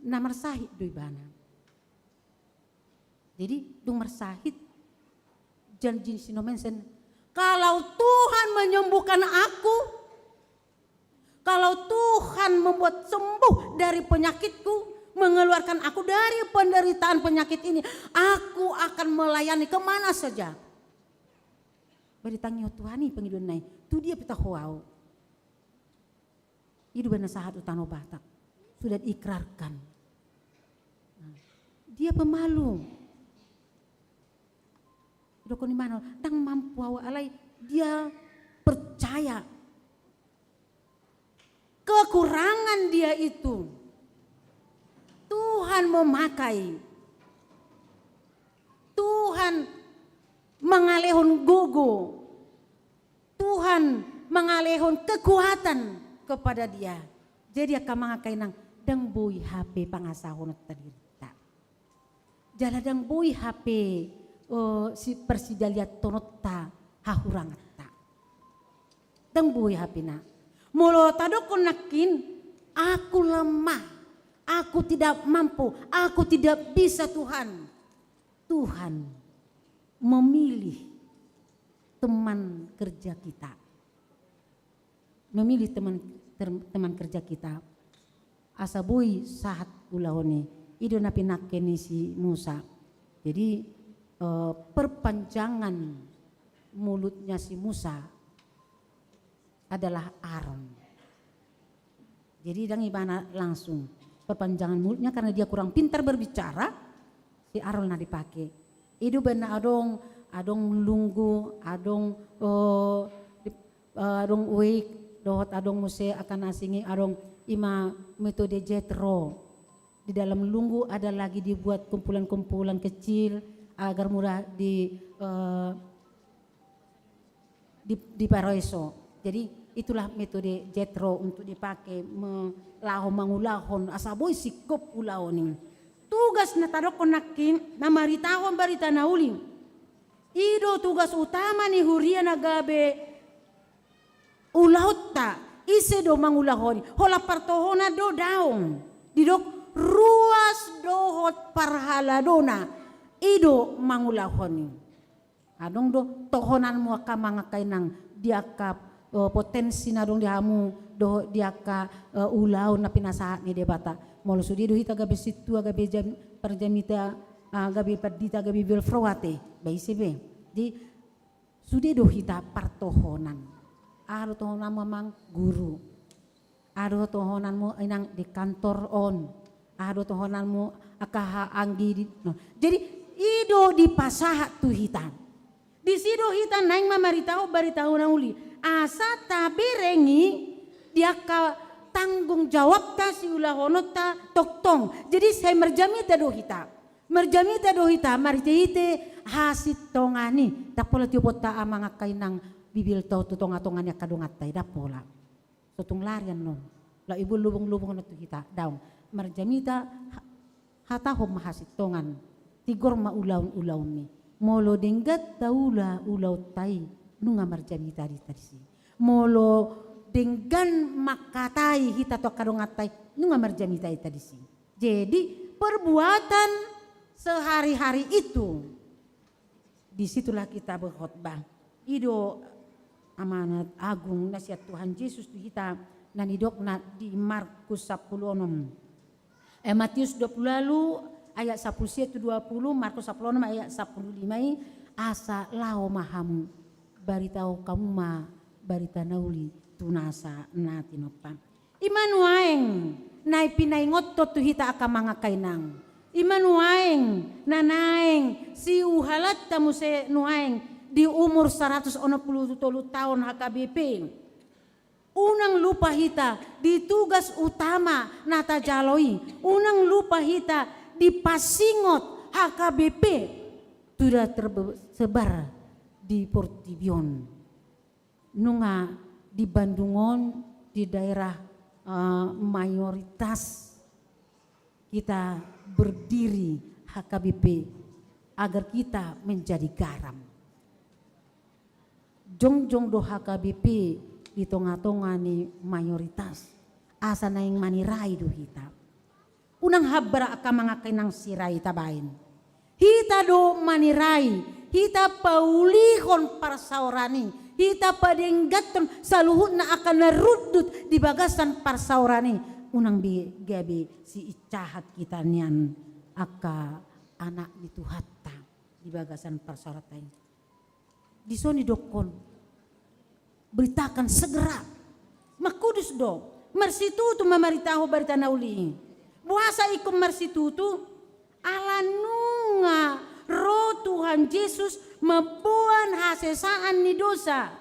Na marsahit do ibana. Jadi, dung marsahit, janji si Nommensen, "Kalau Tuhan menyembuhkan aku, kalau Tuhan membuat sembuh dari penyakitku, mengeluarkan aku dari penderitaan penyakit ini, aku akan melayani kemana saja." Bari tangihon Tuhan i pangidoanna i, tu dia pe taho au. I do umbahen na sahat tu Tano Batak. Sudah diikrarkan. Nah, dia pemalu. Didok ibana, "Ndang mampu au," alai dia percaya. Kekurangan dia itu, Tuhan memakai. Tuhan mangalehon gogo. Tuhan mangalehon kekuatan kepada dia. Jadi angka amang, angka inang, ndang boi hape pangasahononta dirinta. Jala ndang boi hape, eh, si, parsijalianonta hahuranganta. Ndang boi hape, na. Molo tadokkon nangkin, "Aku lemah, aku tidak mampu, aku tidak bisa, Tuhan." Tuhan memilih teman kerja kita. Memilih teman, ter-, teman kerja kita. Asa boi sahat ulaon i. I do na pinangke ni si Musa. Jadi, eh, perpanjangan mulutnya si Musa adalah Aron. Jadi, ndang ibana langsung perpanjangan mulutnya karena dia kurang pintar berbicara, si Aron na dipake. I do umbahen na adong, adong lunggu, adong, eh, di-, eh, adong ueik, dohot adong muse angka na asing i, adong, i ma metode Jetro. Di dalam lunggu ada lagi dibuat kumpulan-kumpulan kecil agar mudah di, eh, di, dipareso. Jadi, itulah metode Jetro untuk dipake me-, laho mangulahon asa boi singkop ulaon i. Tugas na tadokkon nangkin, na maritahon barita na uli. I do tugas utama ni huria na gabe ulaonta, ise do mangulahon i? Holan partohonan do? Daong. Didok ruas dohot parhaladona, i do mangulahon i. Adong do tohonanmu angka amang, angka inang, di angka, eh, potensi na adong di hamu, dohot di angka, eh, ulaon na pinasahat ni Debata. Molo sude do hita gabe sintua, gabe jam-, parjamita, ah, gabe pandita, gabe bibil, frau, ate, ba ise be. Jadi, sude do hita partohonan. Aha do tohonanmu amang? Guru. Aha do tohonanmu inang? Di kantor on. Aha do tohonanmu angka haha anggi di, no. Jadi, i do dipasahat tu hita. Disi do hita naeng mamaritahon barita na uli. Asa taberengi di angka tanggung jawabta siulahononta tongtong. Jadi, sai marjamita do hita. Marjamita do hita marhite-hite hasintongan i. Ndang pola tiopanta amang, angka inang, bibilta on tu tonga-tonga ni angka donganta i, ndang pola. So tung larian non. Laho ibuan lubung-lubung on tu hita, daong. Marjamita ha-, hatahon ma hasintongan. Tigor ma ulaon-ulaonmi. Molo denggan taula ulaonta i, nunga marjamita do hita disi. Molo denggan mangkatai hita tu angka donganta i, nunga marjamita hita disi. Jadi, perbuatan sehari-hari itu, di situlah kita berkhotbah. I do amanat agung na sian Tuhan Jesus tu hita, na nidokna di Markus sampulu onom. Eh, Matius dua pulu ualu ayat sampulu sia tu dua pulu, Markus sampulu onom ayat sampulu lima i, asa laho ma hamu, baritahon hamu ma barita na uli tu nasa na tinompa. I ma nuaeng na pinaingothon tu hita angka amang, angka inang. I ma nuaeng na naeng siuhalanta muse nuaeng di umur saratus onom pulu tolu taon H K B P. Unang lupa hita di tugas utama na tajalo i. Unang lupa hita di pasingot H K B P sudah tersebar di portibi on. Nunga di Bandung on, di daerah Eh, mayoritas kita berdiri H K B P agar kita menjadi garam. Jongjong do H K B P di tonga-tonga ni mayoritas, asa naeng manirai do hita. Unang habara angka amang angka inang sirai tabaen. Hita do manirai, hita paulihon parsaoran i, hita padengganhon saluhutna angka na rundut di bagasan parsaoran i, unang be gabe siincahan hita nian angka anak ni Tuhanta di bagasan parsaoranta i. Dison didokkon, beritakan segera. Mangkudus do, marsitutu mamaritahon barita na uli i. Boasa ingkon marsitutu? Ala nunga ro Tuhan Jesus mamboan hasesaan ni dosa.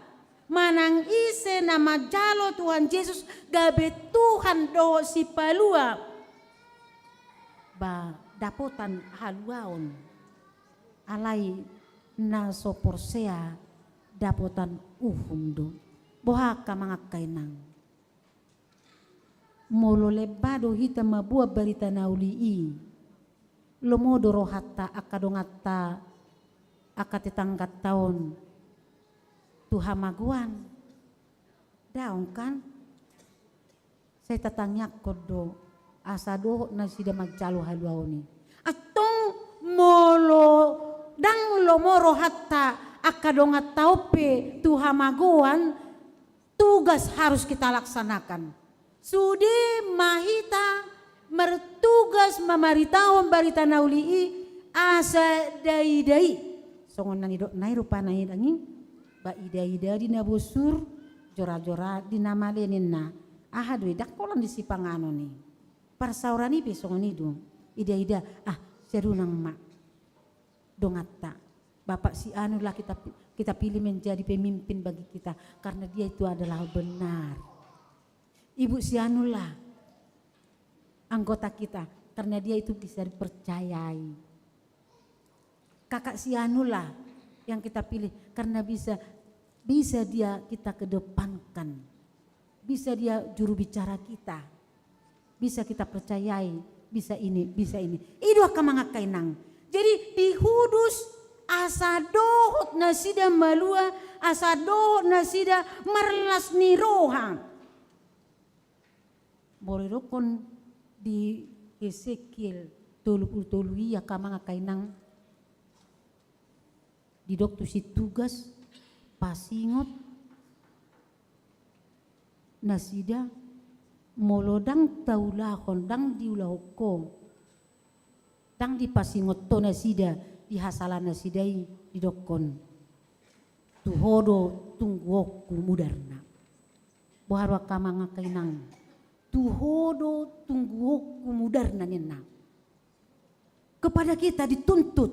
Manang ise na manjalo Tuhan Jesus gabe Tuhan dohot Sipalua, ba dapotan haluaon. Alai na so porsea dapotan uhum do. Boha angka amang angka inang? Molo lemba do hita mamboan barita na uli i, lomo do rohanta, angka donganta, angka tetangganta on tu hamagoan? Daong kan? Sai tatangiangkon do asa dohot nasida manjalo haluaon i. Antong molo ndang lomo rohanta, angka donganta on pe tu hamagoan, tugas harus kita laksanakan. Sude ma hita martugas mamaritahon barita na uli i asa daidai. Songon na nidokna i rupana i dang i, ba idaida di na bosur, jorajora di na male ninna. Aha do i, ndang holan di sipanganon i. Parsaoran i pe songon i do. Idaida, ah, sian unang ma donganta. Bapak si anu lah kita pi-, kita pilih menjadi pemimpin bagi kita karena dia itu adalah benar. Ibu si anu lah anggota kita karena dia itu bisa dipercayai. Kakak si anu lah yang kita pilih karena bisa, bisa dia kita kedepankan. Bisa dia juru bicara kita. Bisa kita percayai, bisa ini, bisa ini. I do angka amang angka inang. Jadi di Kudus asa dohot nasida malua, asa dohot nasida marlas ni roha. Molo didokkon di Hesekiel tolu pulu tolu i angka amang angka inang, didok tusi tugas pasingot nasida, molo ndang taulahon, ndang diulahon ho, ndang dipasingot ho nasida di hasala nasida i, didokkon, tu ho do tungguonku mudarna. Boha do angka amang angka inang? Tu ho do tungguonku mudarna ninna. Kepada kita dituntut.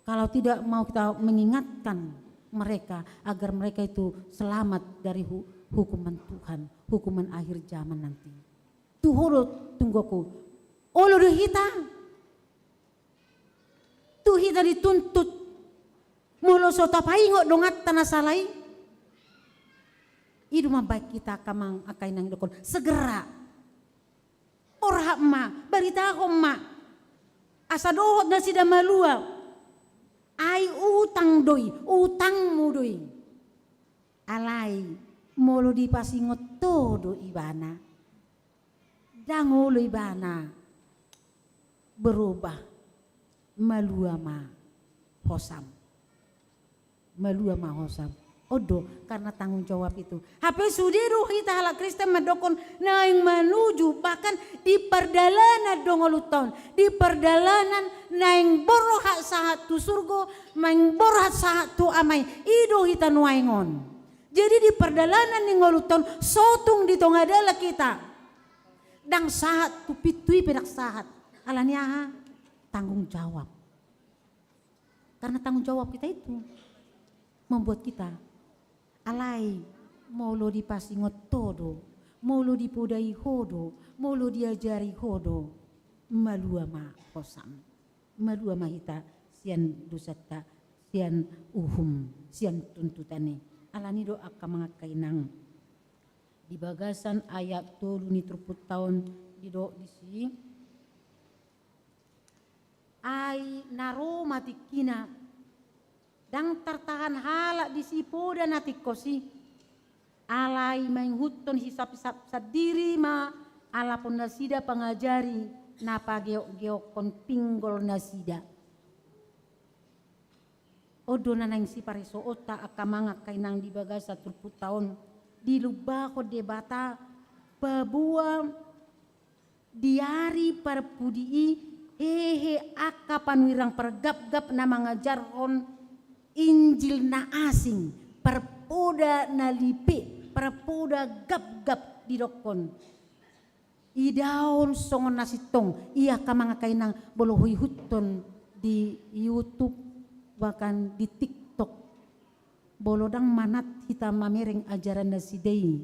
Kalau tidak mau kita mengingatkan mereka agar mereka itu selamat dari hu-, hukuman Tuhan, hukuman akhir zaman nanti. Tu ho do tungguonku. Olo do hita. Tu hita dituntut. Molo so tapaingot donganta na sala i. I do mambaen hita angka amang angka inang, didokkon segera. Borhat ma, baritahon ma. Asa dohot nasida malua. Ai utang do i, utangmu do i. Alai, molo dipasingot ho do ibana, ndang olo ibana berubah, malua ma hosam. Malua ma hosam. On do, karena tanggung jawab itu. Hape sude do hita halak Kristen mandokkon naeng manuju, bahkan di pardalanan do ngolunta on. Di pardalanan naeng borhat sahat tu surgo, naeng borhat sahat tu Ama i. I do hita nuaeng on. Jadi di pardalanan ni ngolunta on, so tung di tonga dalan hita. Ndang sahat, tu pintu i pe ndang sahat. Alani aha? Tanggung jawab. Karena tanggung jawab kita itu membuat kita. Alai, molo dipasingot ho do, molo dipodai ho do, molo diajari ho do, malua ma hosam. Malua ma hita sian dosanta, sian uhum, sian tuntutan i. Alani do angka amang angka inang. Di bagasan ayat tolu ni turpukta on didok disi, ai na ro ma tingkina, ndang tartahan halak disi poda na tingkos i. Alai mangihuthon hisap-hisap sandiri ma alapon nasida pangajari na pageok-geokhon pinggol nasida. On do na naeng siparesoonta angka amang angka inang di bagasan turpukta on, dilumbahon Debata paboa di ari parpudi i hehe angka panurirang pargapgap na mangajarhon Injil na asing, parpoda na lipe, parpoda gapgap didokhon. Idaon songon na sintong, ia angka amang angka inang, molo huihuthon di YouTube, bahkan di TikTok, molo ndang manat hita mamereng ajaran nasida i,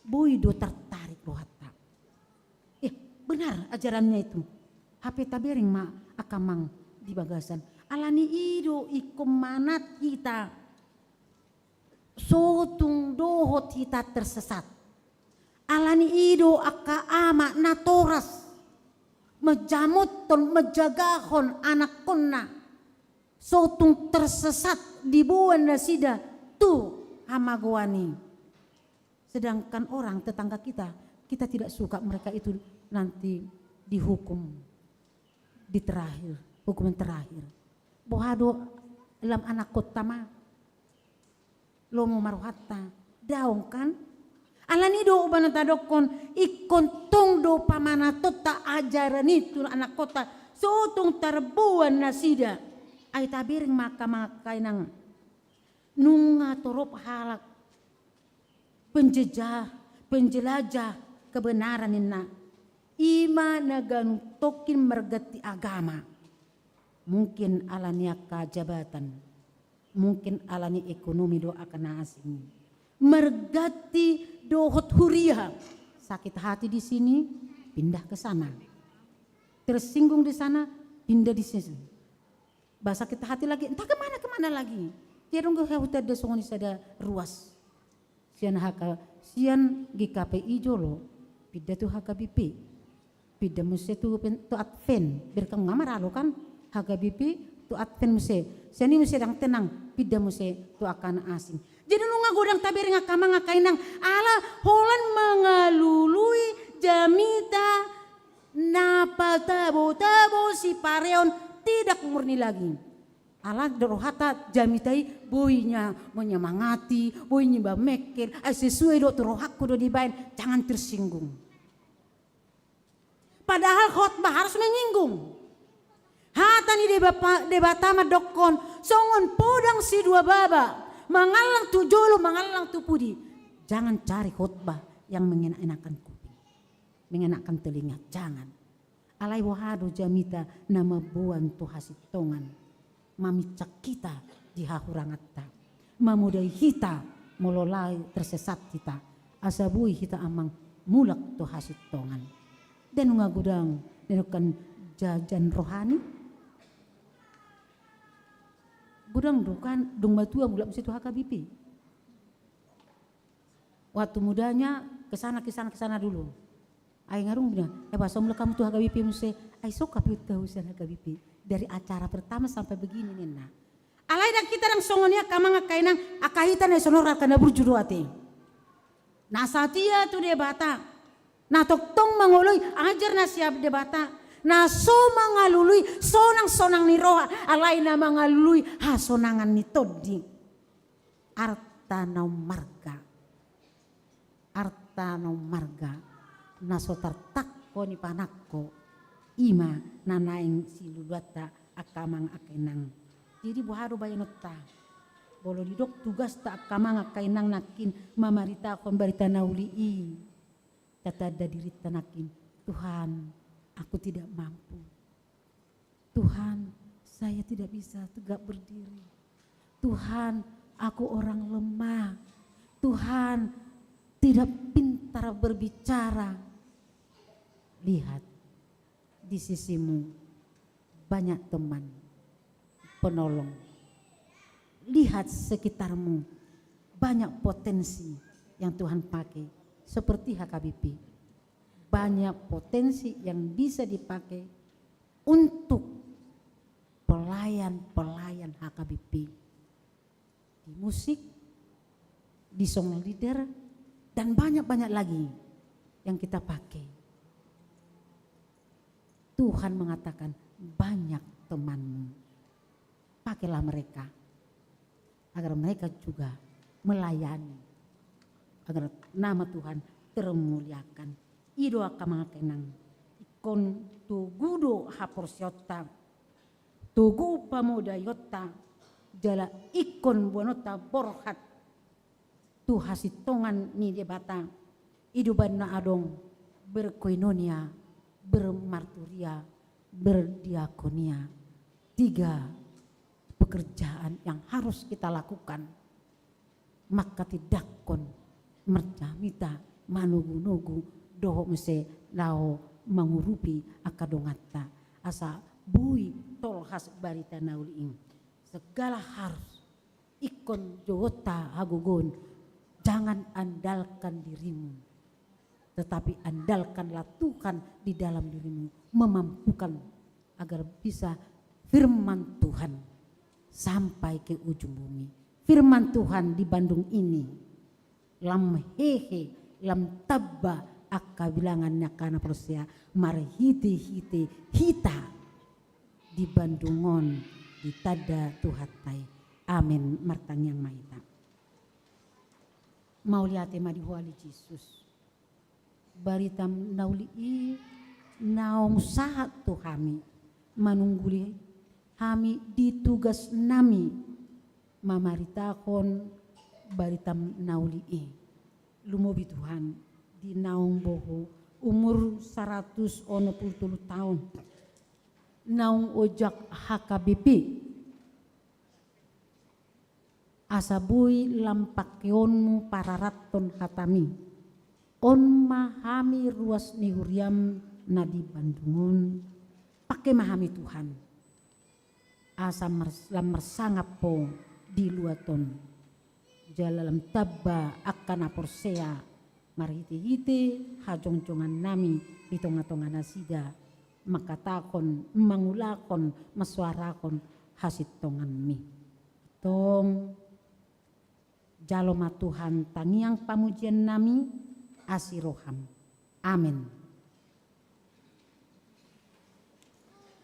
boi do tartarik rohanta. Eh, benar ajarannya itu. Hape tabereng ma angka amang di bagasan. Alani i do ingkon manat hita. So tung dohot hita tersesat. Alani i do angka ama natoras manjamothon, manjagahon anakhonna. So tung tersesat diboan nasida tu hamagoan i. Sedangkan orang tetangga kita, kita tidak suka mereka itu nanti dihukum di terakhir, hukuman terakhir. Boha do lam anakhonta ma? Lomo ma rohanta, daong kan? Alani do umbahen tadokhon, ingkon tong do pamanatonta ajaran i tu anakhonta, so tung tarboan nasida. Ai tabereng ma angka amang angka inang, nunga torop halak penjejah, penjelajah kebenaran ninna. I ma na ganup tongkin marganti agama. Mungkin alani angka jabatan, mungkin alani ekonomi do angka na asing. Marganti dohot huria. Sakit hati di sini, pindah ke sana. Tersinggung di sana, pindah di sini. Ba sakit hati lagi, entah kemana-kemana lagi. Dia dong ke huta dia songon i sada ruas. Sian H K, sian G K P I jolo, pindah tu H K B P. Pindah muse tu pen-, tu Advent. Berkang ngamar alo kan, H K B P tu Advent muse. Sian i muse ndang tenang, pindah muse tu angka na asing. Jadi nunga godang tabereng angka amang angka inang, ala holan mangalului jamita na patabo-tabo sipareon tidak murni lagi. Ala do rohanta jamita i boi nya menyemangati, boi nya mamengkel, ai sesuai do tu rohangku do dibaen, jangan tersinggung. Padahal khotbah harus menyinggung. Hata ni Debapa-, Debata mandokhon, songon podang sidua baba, mangallang tu jolo, mangallang tu pudi. Jangan cari khotbah yang mengenak-enakan kuping, mengenakan telinga, jangan. Alai boha do jamita na mamboan tu hasintongan, maminsang hita di hahuranganta, mamodai hita molo lae tersesat hita, asa boi hita amang mulak tu hasintongan. Ndang nunga godang, ndang nunga jajan rohani. Godang do kan, dung matua mulak muse tu H K B P. Waktu mudanya ke sana, ke sana, ke sana dulu. Ai nga dung bilang, eh, boasa mulak hamu tu H K B P muse? Ai so kapiut hau sian H K B P. Dari acara pertama sampai begini ninna. Alai ndang hita ndang songon i angka amang angka inang, angka hita na i sonor angka na burju do ate. Na satia tu Debata. Na tongtong mangoloi ajar na sian Debata. Na so mangalului sonang-sonang ni roha, alai na mangalului hasonangan ni tondi. Arta na ummarga. Arta na ummarga na so tartangko ni panangko, i ma na naeng siluluanta angka amang angka inang. Jadi boha do baenonta? Molo didok tugasta angka amang angka inang nangkin mamaritahon barita na uli i, tatanda dirinta nangkin, Tuhan, aku tidak mampu. Tuhan, saya tidak bisa tegak berdiri. Tuhan, aku orang lemah. Tuhan, tidak pintar berbicara. Lihat, di sisimu banyak teman penolong. Lihat sekitarmu, banyak potensi yang Tuhan pakai. seperti H K B P. Banyak potensi yang bisa dipakai untuk pelayan-pelayan H K B P. Di musik, di song leader, dan banyak-banyak lagi yang kita pakai. Tuhan mengatakan, "Banyak temanmu. Pakailah mereka, agar mereka juga melayani, agar nama Tuhan termuliakan." I do angka amang inang, ingkon togu do haporseaonta, togu pamodaionta, jala ingkon boanonta borhat tu hasintongan ni Debata. I do umbahen na adong berkoinonia, bermarturia, berdiakonia. Tiga pekerjaan yang harus kita lakukan. Manghatindanghon, marjamita, manogunogu, dohot muse laho mangurupi angka donganta, asa boi tolhas barita na uli i. Segala harus, ingkon jogoonta hagogoon, jangan andalkan dirimu, tetapi andalkanlah Tuhan di dalam dirimu, memampukan agar bisa firman Tuhan sampai ke ujung bumi. Firman Tuhan di Bandung ini lam hehe, lam tamba angka bilangan ni angka na porsea marhitehite hita di Bandung on, ditanda Tuhanta i. Amen. Martangiang ma hita. Mauliate ma di Ho ale Jesus. Barita na uli i naung sahat tu hami, manungguli hami di tugas nami mamaritahon barita na uli i. Lumobi Tuhan, di naung bohu umur saratus onom pulu tolu taon, naung ojak H K B P, asa boi lam pangkeonmu pararathon hatami. On ma hami ruas ni huriam na di Bandung on, pangke ma hami Tuhan, asa mars-, lam marsangap Ho di luat on. Jala lam tamba angka na porsea marhitehite hajongjongan nami di tongatonga nasida, mangkatahon, mangulahon, mansoarahon hasintonganmi. Tong, jalo ma Tuhan tangiang pamujian nami, asi roham. Amen.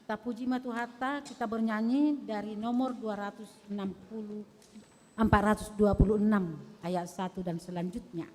Tapuji ma Tuhanta, kita bernyanyi dari nomor dua ratus enam puluh, empat ratus dua puluh enam, ayat satu dan selanjutnya.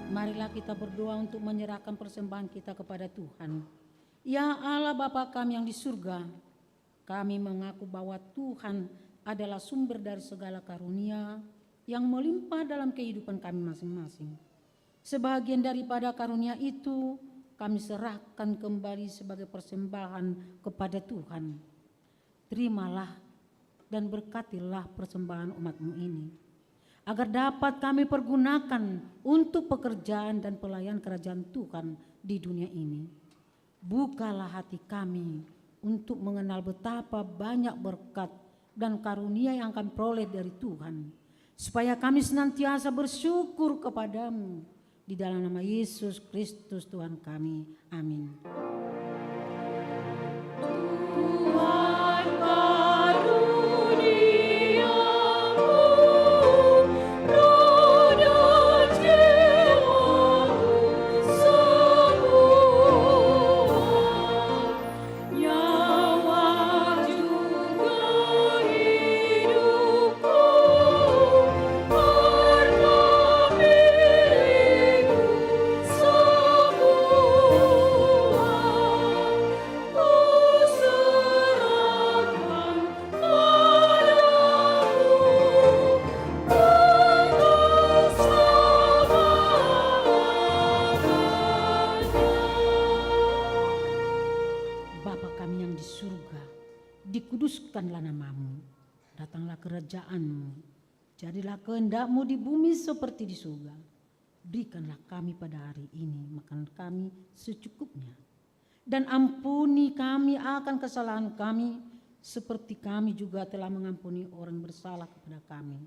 Marilah kita berdoa untuk menyerahkan persembahan kita kepada Tuhan. Ya Allah, Bapa kami yang di surga, kami mengaku bahwa Tuhan adalah sumber dari segala karunia yang melimpah dalam kehidupan kami masing-masing. Sebagian daripada karunia itu kami serahkan kembali sebagai persembahan kepada Tuhan. Terimalah dan berkatilah persembahan umat-Mu ini, agar dapat kami pergunakan untuk pekerjaan dan pelayanan kerajaan Tuhan di dunia ini. Bukalah hati kami untuk mengenal betapa banyak berkat dan karunia yang kami peroleh dari Tuhan, supaya kami senantiasa bersyukur kepada-Mu. Di dalam nama Yesus Kristus Tuhan kami. Amin. Tuhan karuniamu, roh dan jiwaku semua. Nyawa juga hidupku, harta milikku semua, ku serahkan padamu. Bapa kami yang di surga, dikuduskanlah nama-Mu, datanglah kerajaan-Mu, jadilah kehendak-Mu di bumi seperti di surga. Berikanlah kami pada hari ini makan kami secukupnya. Dan ampuni kami akan kesalahan kami, seperti kami juga telah mengampuni orang bersalah kepada kami.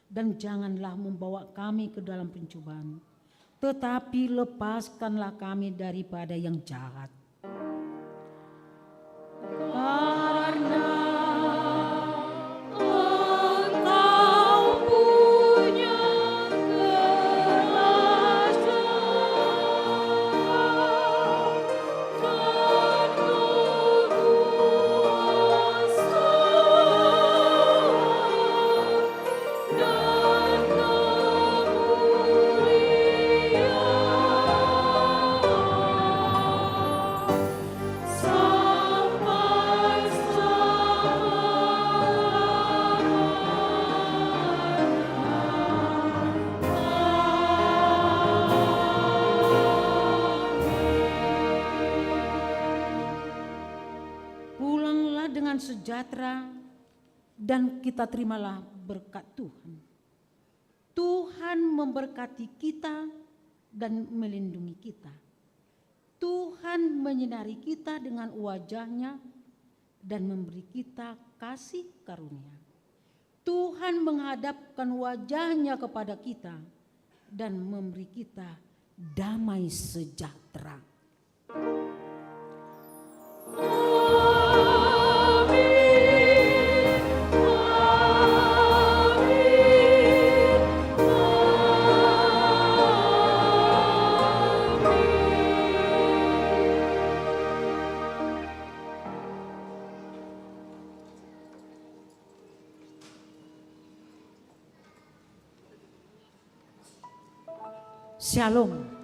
Dan janganlah membawa kami ke dalam pencobaan, tetapi lepaskanlah kami daripada yang jahat. Karena Engkau punya kerajaan dan kekuasaan dan kemuliaan sampai selamanya. Amin. Pulanglah dengan sejahtera dan kita terimalah berkat Tuhan. Tuhan memberkati kita dan melindungi kita. Tuhan menyinari kita dengan wajah-Nya dan memberi kita kasih karunia. Tuhan menghadapkan wajah-Nya kepada kita dan memberi kita damai sejahtera. Syalom.